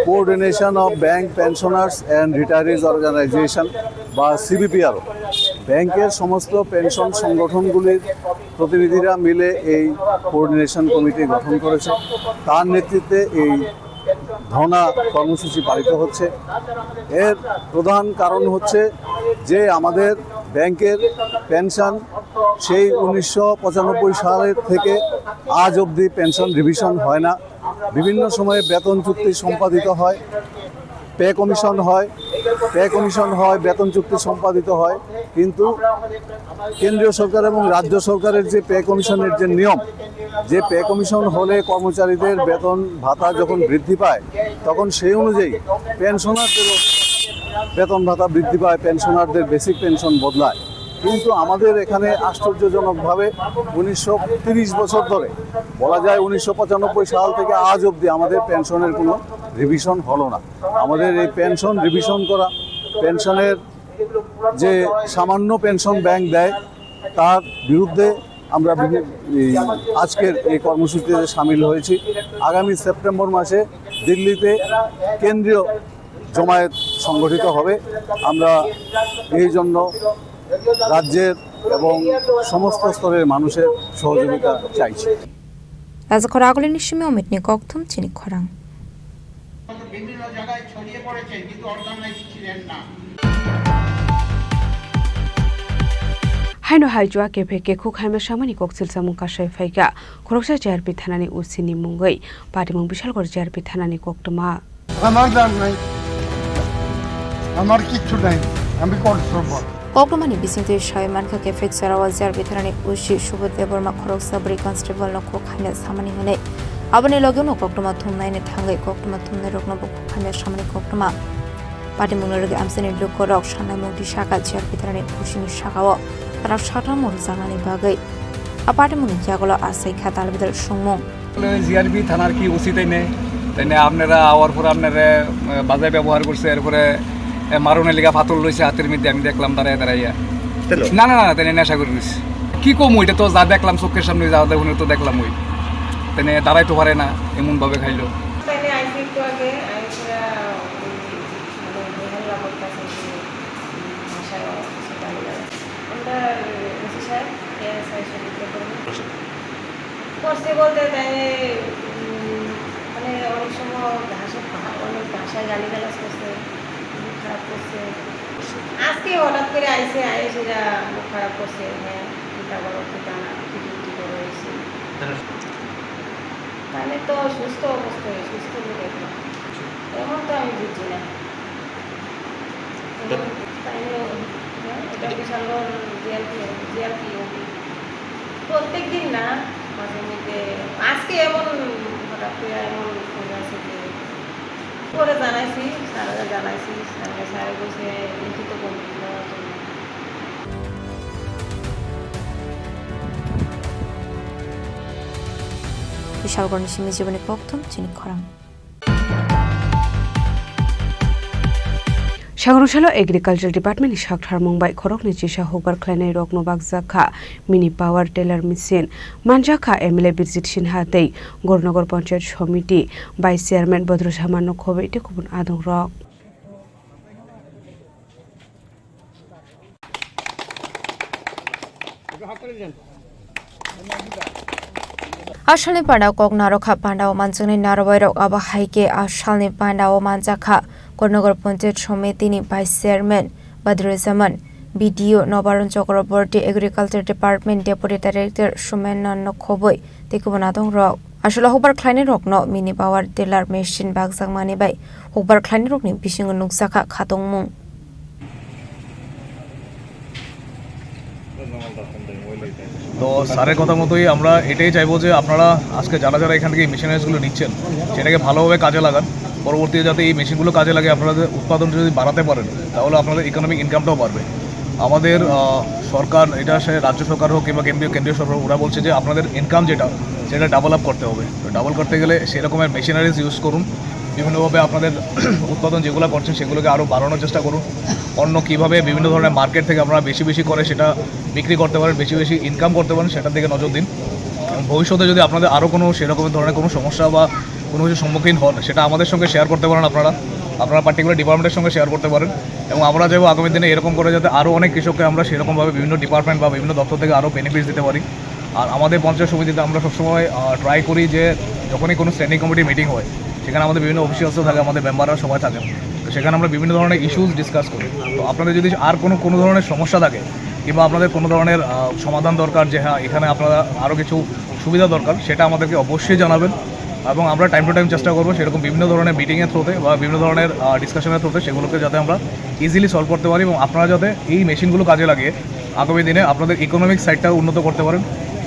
coordination of bank pensioners and রিটায়ারিজ অর্গানাইজেশন বা সিবিপিআরও। ব্যাংকের সমস্ত পেনশন সংগঠনগুলির প্রতিনিধিরা মিলে এই কোঅর্ডিনেশন কমিটি গঠন করেছে। তার নেতৃত্বে এই ধর্ণা কর্মসূচি পালিত হচ্ছে। এর প্রধান কারণ হচ্ছে যে আমাদের ব্যাংকের পেনশন সেই উনিশশো পঁচানব্বই সালের থেকে আজ অবধি পেনশন রিভিশন হয় না। বিভিন্ন সময়ে বেতন চুক্তি সম্পাদিত হয়, পে কমিশন হয়, পে কমিশন হয়, বেতন চুক্তি সম্পাদিত হয়, কিন্তু কেন্দ্রীয় সরকার এবং রাজ্য সরকারের যে পে কমিশনের যে নিয়ম, যে পে কমিশন হলে কর্মচারীদের বেতন ভাতা যখন বৃদ্ধি পায়, তখন সেই অনুযায়ী পেনশনারদেরও বেতন ভাতা বৃদ্ধি পায়, পেনশনারদের বেসিক পেনশন বদলায়। কিন্তু আমাদের এখানে আশ্চর্যজনকভাবে উনিশশো তিরিশ বছর ধরে, বলা যায় উনিশশো পঁচানব্বই সাল থেকে আজ অবধি আমাদের পেনশনের কোনো রিভিশন হলো না। আমাদের এই পেনশন রিভিশন করা, পেনশনের যে সামান্য পেনশন ব্যাংক দেয়, তার বিরুদ্ধে আমরা বিভি-, এই আজকের এই কর্মসূচিতে সামিল হয়েছি। আগামী সেপ্টেম্বর মাসে দিল্লিতে কেন্দ্রীয় জমায়েত সংগঠিত হবে। আমরা এই জন্য রাজ্যের এবং সমস্ত স্তরের মানুষের সহযোগিতা চাইছি। Rajakhor agulini simi Amit ni kokthum chini khorang. বিভিন্ন জায়গায় ছড়িয়ে পড়েছে, কিন্তু অর্গানাইজ ছিলেন না। Haino hai jua kephe kekhuk haima samani koksil samung kasai phaikha. Khoroksa J R P thanani O C ni mungwi patimung Bishalgarh J R P thanani koktwma. আমার দাম নাই, আমার কিচ্ছু নাই, আমি control. Koktwmani bisingtwi sai mankha, kephe jora o J R P thanani O C Subodh Debbarma khoroksa bwrwi constable no khuk hamya samani hwnwi. Aboni logeno koktwma thumnaini thangwi koktwma thumnairokno bo khuk hamya samani koktwma. Patimungni logi amchaini lukurok sannaimung twi sakha J R P thanani O C ni sakao tarak saktham rwjaknani bagwi. A patimungni yagulo achai kha dalbidal songmung. GRP থানার কি ওসি তাই নেই? তাই নিয়ে আপনারা আওয়ার পরে আপনারা, আহ, বাজে ব্যবহার করছে, এরপরে, আহ, মারণের লিগা ফাতল লইছে হাতের মধ্যে, আমি দেখলাম দাঁড়ায় দাঁড়াইয়া। না, না, না, তাই নিয়ে নেশা করে নিছে। কি কম, ওইটা তো যা দেখলাম চোখের সামনে, যা দেখুন তো দেখলাম ওই। তাই নিয়ে দাঁড়াইতে পারে না, এমনভাবে খাইলো। তাই নিয়ে আইসি একটু আগে, আইসি, আহ, উম, মানে, বেহাল্লা করতেছে যে, উম, ভাষায় কিছু গালি গালাজ। আমরা, উম, ওসি সাহেব, এএসআই সব করছি বলতে তাই, উম, মানে অনেক সময় ভাষা, ভা-, অনেক ভাষায় গালিগালাজ করছে, মুখ খারাপ করছে। আজকে হঠাৎ করে আইসে, আইসে যা মুখ খারাপ করছে, হ্যাঁ, কিতা করো, কিতা না, কি ডিউটি করো, এসে। তাহলে তো সুস্থ অবস্থায়, সুস্থ লোক এখন। এমন তো আমি বুঝি না। তাই নিয়ে, হ্যাঁ, এটা বিশাল বড় জিআরপি, জিআরপি। প্রত্যেক দিন না, মাঝে মধ্যে। আজকে এমন হঠাৎ করে এমন হয়ে আছে যে পরে জানাইছি, স্যাররে জানাইছি, স্যাররে, স্যারে কইছে লিখিত কমপ্লেন দেওয়ার জন্য। Bishalgarhni simi jiboni kokthum chini khorang. Thangrungsalo Agriculture Department ni saktharmung bai khoroknwi chisa hukbar khlainai rokno bakjak kha mini power tiller machine. Manjak kha M L A Birjit Sinha tei Gornogor Panchayat Somiti Vice Chairman Badrussaman no khobwi tei kubun adong rok. A salni panda kok narwkha, panda o manjaknai narwai rok, abo hai khe a salni panda o manjakha Gornogor Panchayat Somiti ni Vice Chairman Badruzzaman, B D O Nobaron Chakraborty, Agriculture Department Deputy Director Sumen Nonno khobwi tei kubun adong rok. Aswk hukbar khlainai rokno mini power tiller machine bakjakmani bai hukbar khlainai rokni bisingo nukjakha khatungmung. তো স্যারের কথা মতোই আমরা এটাই চাইবো যে আপনারা আজকে যারা যারা এখান থেকে এই মেশিনারিজগুলো নিচ্ছেন, সেটাকে ভালোভাবে কাজে লাগান। পরবর্তীতে যাতে এই মেশিনগুলো কাজে লাগে, আপনারা উৎপাদন যদি বাড়াতে পারেন, তাহলে আপনাদের ইকোনমিক ইনকামটাও বাড়বে। আমাদের, আহ, সরকার, এটা সে রাজ্য সরকার হোক কিংবা কেন্দ্রীয়, কেন্দ্রীয় সরকার, ওরা বলছে যে আপনাদের ইনকাম যেটা, সেটা ডাবল আপ করতে হবে। তো ডাবল করতে গেলে সেরকমের মেশিনারিজ ইউজ করুন, বিভিন্নভাবে আপনাদের উৎপাদন যেগুলো করছেন, সেগুলোকে আরও বাড়ানোর চেষ্টা করুন। অন্য কীভাবে বিভিন্ন ধরনের মার্কেট থেকে আপনারা বেশি বেশি করে সেটা বিক্রি করতে পারেন, বেশি বেশি ইনকাম করতে পারেন, সেটার দিকে নজর দিন। এবং ভবিষ্যতে যদি আপনাদের আরও কোনো সেরকম ধরনের কোনো সমস্যা বা কোনো কিছু সম্মুখীন হন, সেটা আমাদের সঙ্গে শেয়ার করতে পারেন আপনারা। আপনারা পার্টিকুলার ডিপার্টমেন্টের সঙ্গে শেয়ার করতে পারেন। এবং আমরা চাইবো আগামী দিনে এরকম করে যাতে আরও অনেক কৃষককে আমরা সেরকমভাবে বিভিন্ন ডিপার্টমেন্ট বা বিভিন্ন দপ্তর থেকে আরও বেনিফিটস দিতে পারি। আর আমাদের পঞ্চায়েত সমিতিতে আমরা সবসময়, আহ, ট্রাই করি যে যখনই কোনো স্ট্যান্ডিং কমিটির মিটিং হয়, সেখানে আমাদের বিভিন্ন অফিসিয়ালসও থাকে, আমাদের মেম্বাররা সবাই থাকেন। তো সেখানে আমরা বিভিন্ন ধরনের ইস্যুস ডিসকাস করি। তো আপনাদের যদি আর কোনো, কোনো ধরনের সমস্যা থাকে কিংবা আপনাদের কোনো ধরনের, আহ, সমাধান দরকার, যে হ্যাঁ, এখানে আপনারা আরও কিছু সুবিধা দরকার, সেটা আমাদেরকে অবশ্যই জানাবেন। এবং আমরা টাইম টু টাইম চেষ্টা করবো সেরকম বিভিন্ন ধরনের মিটিংয়ের থ্রুতে বা বিভিন্ন ধরনের, আহ, ডিসকাশনের থ্রুতে সেগুলোকে যাতে আমরা ইজিলি সলভ করতে পারি এবং আপনারা যাতে এই মেশিনগুলো কাজে লাগিয়ে আগামী দিনে আপনাদের ইকোনমিক সাইডটা উন্নত করতে পারেন।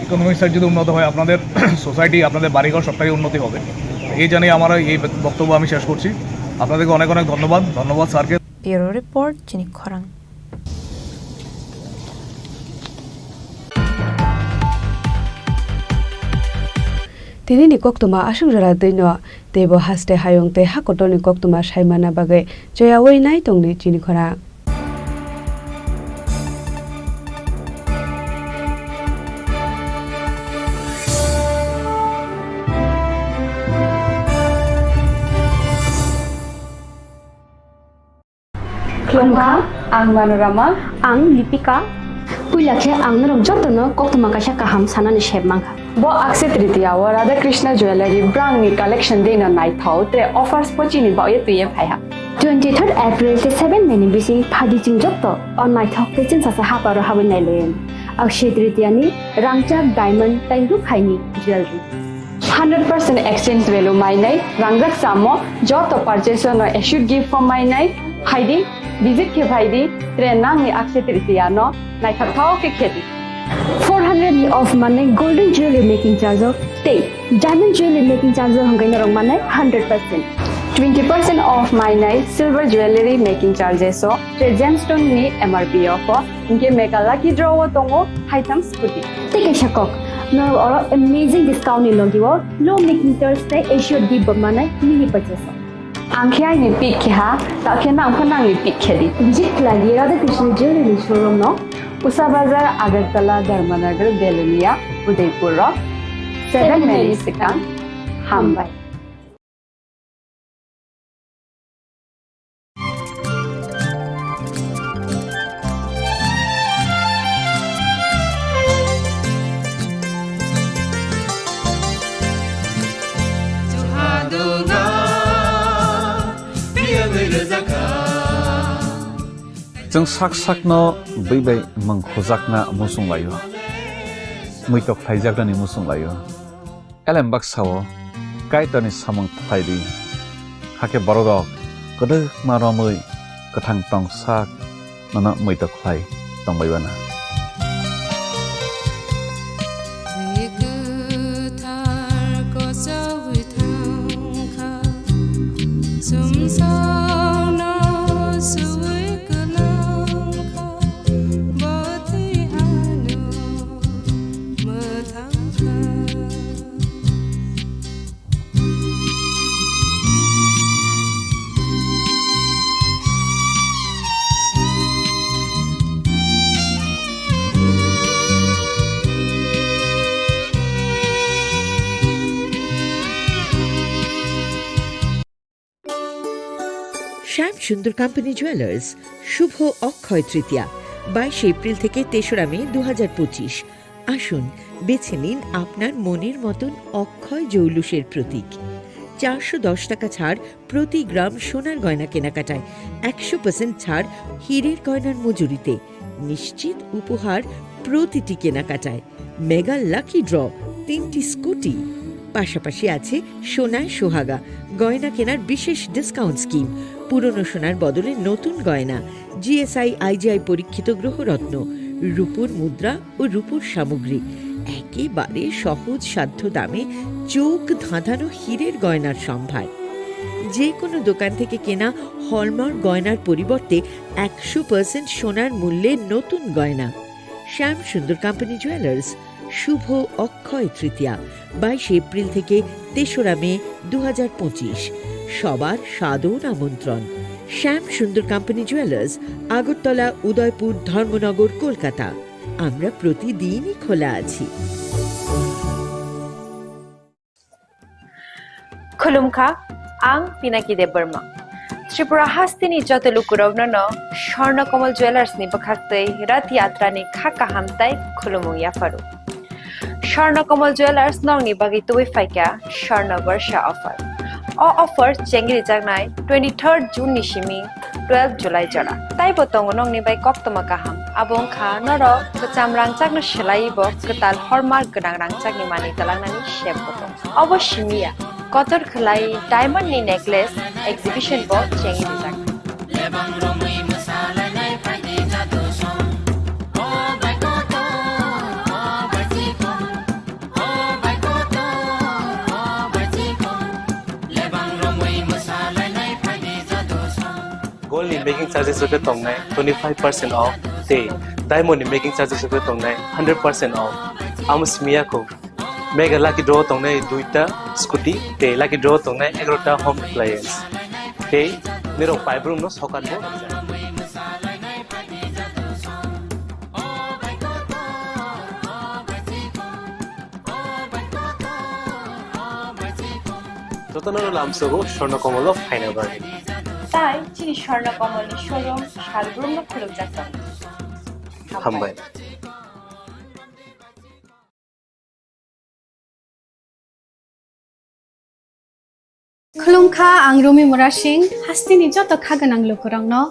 ইকোনমিক সাইড যদি উন্নত হয়, আপনাদের সোসাইটি, আপনাদের বাড়িঘর সবটাই উন্নতি হবে। এই জানিয়ে আমার এই বক্তব্য আমি শেষ করছি। আপনাদেরকে অনেক অনেক ধন্যবাদ, ধন্যবাদ স্যারকে। Bureau Report, Chini Khorang. Tini ni koktwma aswk jora twi no, teibo haste hayung tei ha kotor ni koktwma sai manna bagwi choyaui nai tong di Chini Khorang. Khulumkha, ang Manorama. Ang Lipika. Puila khe ang norok jotono koktwma kaisa kaham sanani sep mankha. Bo Akshaya Tritiya o Radha Krishna Jewellery brangni collection dei no naithok, tre offers bo chini baoh ye twi ye phaiha. Twenty-third April tei seven May ni bising phaidi chwng joto o naithok tei chwngsacha haparo habwi nailaio. Akshaya Tritiya ni rangchak, diamond tei rukhaini jewellery. Hundred percent exchange value mainai, rangjak chamo, joto purchase no assured gift form mainai, phaidi, visit khe phaidi, tre nangni Akshaya Tritiya no naithok thok khe khedi. Four hundred ni off manai golden jewelry making charge o tei diamond jewelry making charge o hwnkhai norok manai hundred percent. Twenty percent off mainai silver jewelry making charges o, tre gemstone ni M R P o pho, hinkhe mega lucky draw o tongo haitham scooty. Tei kaisa kok, norok oro amazing discount ni logi o low making charge tei assured gift bo manai mini purchase o. Ang khe aini pick khe ha, ta khe nang pho nangni pick khe di. Visit khlai di Radha Krishna Jewelry ni showroom no, Usa Bazar, Agartala, Dharmanagar, Belonia, Udaipur o. Seven May ni swkang. Hambai. Chwng sak sakno bwi bai mung khujakna muchung laio, muitok khlaijaknani muchung laio. Elem baksa-o Kaitorni samung khlai di, hakhe bororok kwdwkma romwi kwthang tong sak nono muitok khlai tongbai bana. Twi kwthar kochaui thangkha, chwngsaono suwi kwlangkha, bo twi ano mwthangkha. সুন্দর company jewellers, শুভ অক্ষয় তৃতীয়া, বাইশে এপ্রিল থেকে তেসরা মে দু হাজার পঁচিশ। আসুন, বেছে নিন আপনার মনের মতন অক্ষয় জৌলুসের প্রতীক। চারশো দশ টাকা ছাড় প্রতি গ্রাম সোনার গয়না কেনাকাটায়, একশো পার্সেন্ট ছাড় হীরের গয়নার মজুরিতে, নিশ্চিত উপহার প্রতিটি কেনাকাটায়। মেগা লাকি ড্র, তিনটি স্কুটি, পাশাপাশি আছে সোনায় সোহাগা গয়না কেনার বিশেষ ডিসকাউন্ট স্কিম। পুরনো সোনার বদলে নতুন গয়না, জিএসআই আইজিআই পরীক্ষিত গ্রহরত্ন, রূপোর মুদ্রা ও রূপোর সামগ্রী, একেবারে সহজ সাধ্য দামে চোখ ধাঁধানো হীরের গয়নার সম্ভার। যে কোনো দোকান থেকে কেনা হলমার্ক গয়নার পরিবর্তে একশো পার্সেন্ট সোনার মূল্যে নতুন গয়না। শ্যাম সুন্দর কোম্পানি জুয়েলার্স, শুভ অক্ষয় তৃতীয়া, বাইশে এপ্রিল থেকে তেসরা মে দু হাজার পঁচিশ। সবার সাদর আমন্ত্রণ। শ্যাম সুন্দর কোম্পানি জুয়েলার্স, আগরতলা, উদয়পুর, ধর্মনগর, কলকাতা। আমরা প্রতিদিনই খোলা আছি। Khulumkha, ang Pinaki Debbarma. Tripura hasteni joto lukurokno no Swarna Kamal Jewellers ni bwkhaktwi Rath Yatra ni kha kaham tai khulumung yapharu. Swarna Kamal Jewellers nokni bagwi tubui phaikha Swarna Barsha offer. O offer chengri jaknai twenty-third June ni simi twelve July jora. Taibo tongo nokni bai koktwma kaham. Abo wngkha norok kwcham rangchakno swlaiwi bo kwtal hallmark gwnang rangchakni manwi twlangnani sembo tongo. Obo simi ya, kotor khwlai diamond ni necklace exhibition bo chengwi rijak. Gold ni making charges rok khe tongnai twenty five percent off, tei diamond ni making charges rok khe tongnai hundred percent off. Amo simi ya kho. Mega lucky draw tongnai duita scooty, tei lucky draw tongnai egarota home appliance. Tei nirok paibrumno sokat bo rwkjak. Jotono lamsogo Swarna Kamal o phaina bagwi. Tai chini Swarna Kamal ni showroom salbrumno khulukjak tongo. Hambai. Khulumkha, ang Rumi Murasing, hasteni joto kha gwnang lukurokno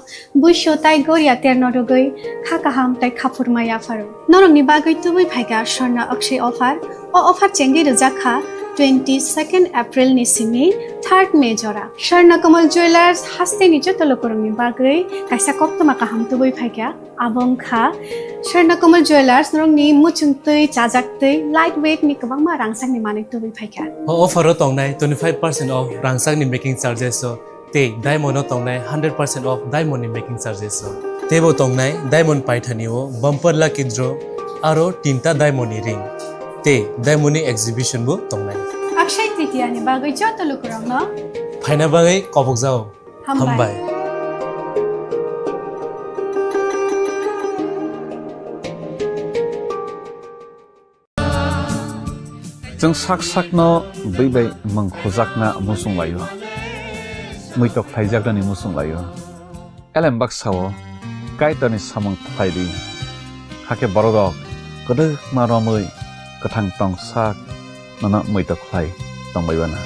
buisu tai goria terno rwgwi kha kaham tai kha phurma yapharu. Norokni bagwi tubui phaikha Swarna Akshay offer. O offer chengwi rwjak kha twenty-second April ni simi third May jora. Swarna Kamal Jewellers hasteni joto lukurokni bagwi kaisa koktwma kaham tubui phaikha. Abo wngkha Swarna Kamal Jewellers, norokni muchungtwi, chajaktwi, light weight ni kwbangma rangchakni manwi tubui phaikha. O offer o tongnai twenty five percent off rangchakni making charges o, tei diamond o tongnai hundred percent off diamond ni making charges o. Teibo tongnai diamond paithani o bumper lucky draw aro tinta diamond ni ring, tei diamond ni exhibition bo tongnai. Akshay Tritiya ni bagwi joto lukurokno phaina bagwi kobokjao. Hambai. Hambai. Chwng sak sakno bwi bai mwng khujakna muchung laio, muitok khlaijaknani muchung laio. Elem baksa-o Kaitorni samung khlai di, hakhe bororok kwdwkma romwi kwthang tong sak nono muitok khlai tongbai uanw.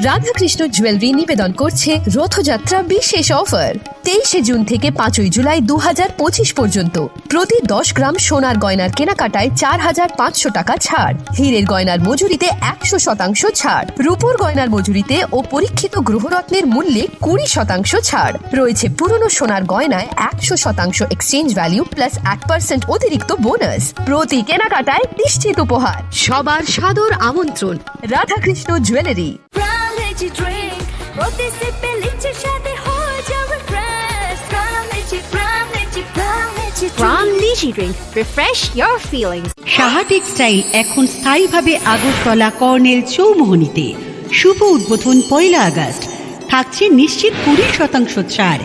Radhakrishna jewellery নিবেদন করছে রথযাত্রা বিশেষ অফার। তেইশে জুন থেকে পাঁচই জুলাই দু হাজার পঁচিশ পর্যন্ত প্রতি দশ গ্রাম সোনার গয়নার কেনাকাটায় চার হাজার পাঁচশো টাকা ছাড়, হীরের গয়নার মজুরিতে একশো শতাংশ ছাড়, রূপোর গয়নার মজুরিতে ও পরীক্ষিত গ্রহরত্নের মূল্যে কুড়ি শতাংশ ছাড় রয়েছে। পুরনো সোনার গয়নায় একশো শতাংশ এক্সচেঞ্জ ভ্যালু প্লাস এক পার্সেন্ট অতিরিক্ত বোনাস। প্রতি কেনাকাটায় নিশ্চিত উপহার। সবার সাদর আমন্ত্রণ রাধাকৃষ্ণ জুয়েলারি। প্রাণ লিচি ড্রিঙ্ক, প্রতি সিপে লিচির স্বাদে হয়ে যাবে ফ্রেশ। প্রাণ লিচি, প্রাণ লিচি, প্রাণ litchi drink. Pran litchi drink, refresh your feelings. Saha textile এখন স্থায়ীভাবে আগরতলা কর্নেল চৌমোহনীতে। শুভ উদ্বোধন পয়লা আগস্ট। থাকছে নিশ্চিত কুড়ি শতাংশ ছাড়।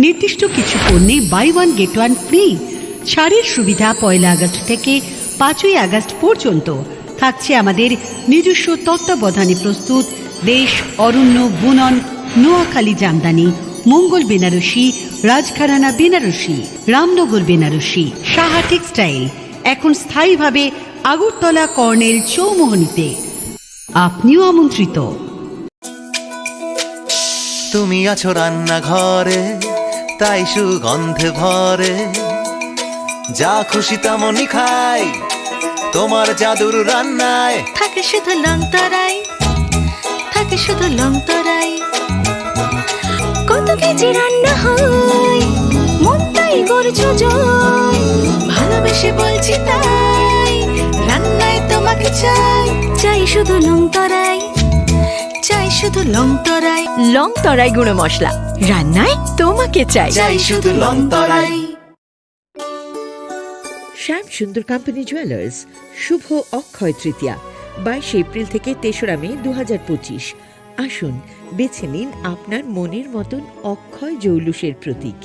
নির্দিষ্ট কিছু পণ্যে buy one get one free. ছাড়ের সুবিধা পয়লা আগস্ট থেকে পাঁচই আগস্ট পর্যন্ত। থাকছে আমাদের নিজস্ব তত্ত্বাবধানে প্রস্তুত দেশ, অরণ্য, বুনন, নোয়াখালী জামদানি, মঙ্গল বেনারসি, রাজঘরানা বেনারসি, রামনগর বেনারসি। সাহা টেক্সটাইল এখন স্থায়ীভাবে আগরতলা কর্নেল চৌমোহনীতে। আপনিও আমন্ত্রিত। তুমি আছো রান্নাঘরে, তাই সুগন্ধে ভরে। যা খুশি তেমনই খাই, তোমার জাদুর রান্নায়। থাকে শুধু লং তরাই, থাকে শুধু লং তরাই। কত কেজি রান্না হয়, মনটাই করছো জয়। ভালোবেসে বলছি তাই, রান্নায় তোমাকে চাই। চাই শুধু লং তরাই, চাই শুধু লং তরাই। লং তরাই গুঁড়ো মশলা, রান্নায় তোমাকে চাই। চাই শুধু লং তরাই। শ্যাম সুন্দর কোম্পানি জুয়েলার্স, শুভ অক্ষয় তৃতীয়া, বাইশে এপ্রিল থেকে তেসরা মে দু হাজার পঁচিশ। আসুন, বেছে নিন আপনার মনের মতন অক্ষয় জৌলুসের প্রতীক।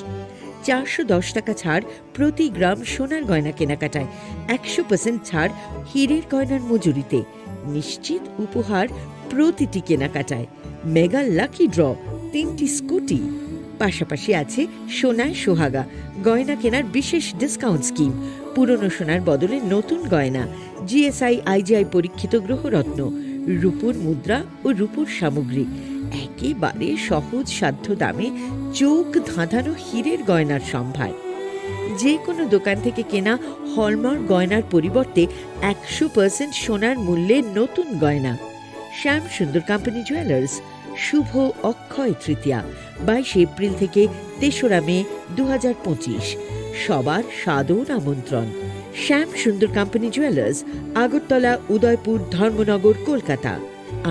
চারশো দশ টাকা ছাড় প্রতি গ্রাম সোনার গয়না কেনাকাটায়, একশো পার্সেন্ট ছাড় হীরের গয়নার মজুরিতে, নিশ্চিত উপহার প্রতিটি কেনাকাটায়। মেগা লাকি ড্র, তিনটি স্কুটি, পাশাপাশি আছে সোনায় সোহাগা, গয়না কেনার বিশেষ ডিসকাউন্ট স্কিম, পুরনো সোনার বদলে নতুন গয়না, জিএসআই আইজিআই পরীক্ষিত গ্রহরত্ন, রূপোর মুদ্রা ও রূপোর সামগ্রী, একেবারে সহজ সাধ্য দামে চোখ ধাঁধানো হীরের গয়নার সম্ভার। যে কোনো দোকান থেকে কেনা হলমার্ক গয়নার পরিবর্তে একশো পার্সেন্ট সোনার মূল্যে নতুন গয়না। শ্যাম সুন্দর কোম্পানি জুয়েলার্স, শুভ অক্ষয় তৃতীয়া, বাইশে এপ্রিল থেকে তেসরা মে দু হাজার পঁচিশ। সবার সাদর আমন্ত্রণ। শ্যাম সুন্দর কোম্পানি জুয়েলার্স, আগরতলা, উদয়পুর, ধর্মনগর, কলকাতা।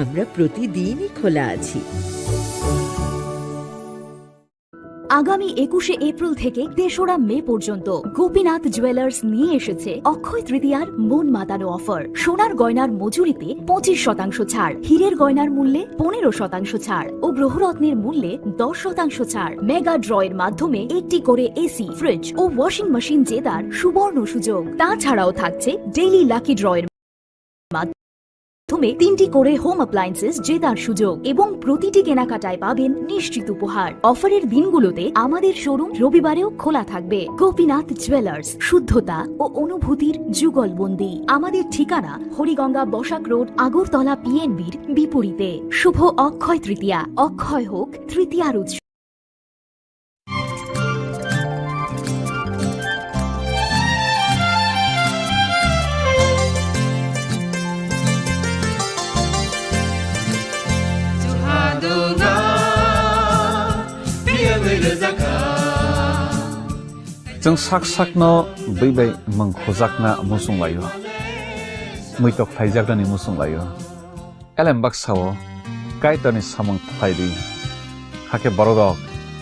আমরা প্রতিদিনই খোলা আছি। আগামী একুশে এপ্রিল থেকে তেসরা মে পর্যন্ত গোপীনাথ জুয়েলার্স নিয়ে এসেছে অক্ষয় তৃতীয়ার মন মাতানো অফার। সোনার গয়নার মজুরিতে পঁচিশ শতাংশ ছাড়, হীরের গয়নার মূল্যে পনেরো শতাংশ ছাড় ও গ্রহরত্নের মূল্যে দশ শতাংশ ছাড়। মেগা ড্রয়ের মাধ্যমে একটি করে এসি, ফ্রিজ ও ওয়াশিং মেশিন জেতার সুবর্ণ সুযোগ। তাছাড়াও থাকছে ডেইলি লাকি ড্রয়ের মাধ্যমে তিনটি করে হোম অ্যাপ্লায়েন্সেস জেতার সুযোগ এবং প্রতিটি কেনাকাটায় পাবেন নিশ্চিত উপহার। অফারের দিনগুলোতে আমাদের শোরুম রবিবারেও খোলা থাকবে। গোপীনাথ জুয়েলার্স, শুদ্ধতা ও অনুভূতির যুগলবন্দি। আমাদের ঠিকানা হরিগঙ্গা বসাক রোড, আগরতলা পিএনবির বিপরীতে। শুভ অক্ষয় তৃতীয়া, অক্ষয় হোক তৃতীয়ার উৎসব। Chwng sak sakno bwi bai mwng khujakna muchung laio, muitok khlaijaknani muchung laio. Elem baksa-o Kaitorni samung khlai di, hakhe bororok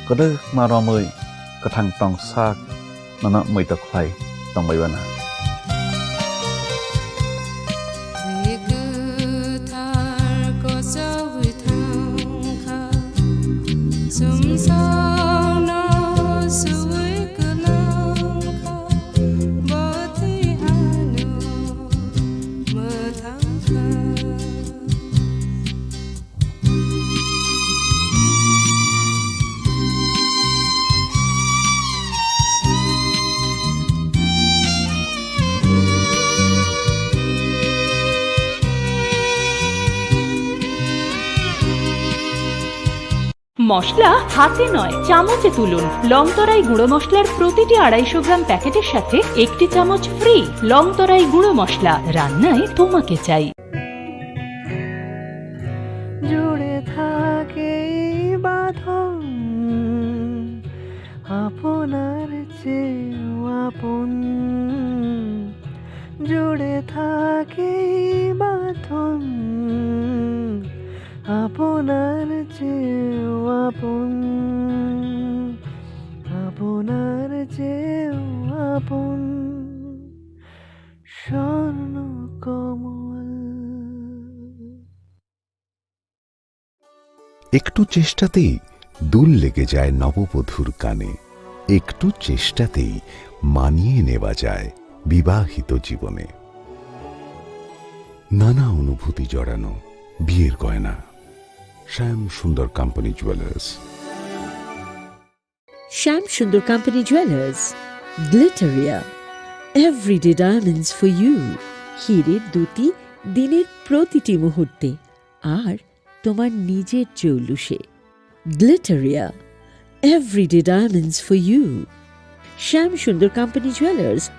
kwdwkma romwi kwthang tong sak nono muitok khlai tongbai bana. Bwrwi kwthar kochogwi thangkha, chumsokno suwi kwlangkha, bo twi hano mwthangkha. মশলা হাতে নয়, চামচে তুলুন। লংতরাই গুঁড়ো মশলার প্রতিটি আড়াইশো গ্রাম প্যাকেটের সাথে একটি চামচ ফ্রি। লংতরাই গুঁড়ো মশলা, রান্নায় তোমাকে চাই। জুড়ে থাকে এই বাঁধন আপনার চেয়েও আপন। জুড়ে থাকে এই বাঁধন আপনার চেয়েও আপন, আপনার চেয়েও আপন। স্বর্ণ কমল। একটু চেষ্টাতেই দুল লেগে যায় নববধূর কানে। একটু চেষ্টাতেই মানিয়ে নেওয়া যায় বিবাহিত জীবনে। নানা অনুভূতি জড়ানো বিয়ের গয়না। শ্যাম Sundar company jewellers. Shyam Sundar company jewellers, Glitteria, everyday diamonds for you. হীরের দুটি দিনের প্রতিটি মুহূর্তে আর তোমার নিজের চৌলুসে। Glitteria, everyday diamonds for you. Shyam Sundar company jewellers,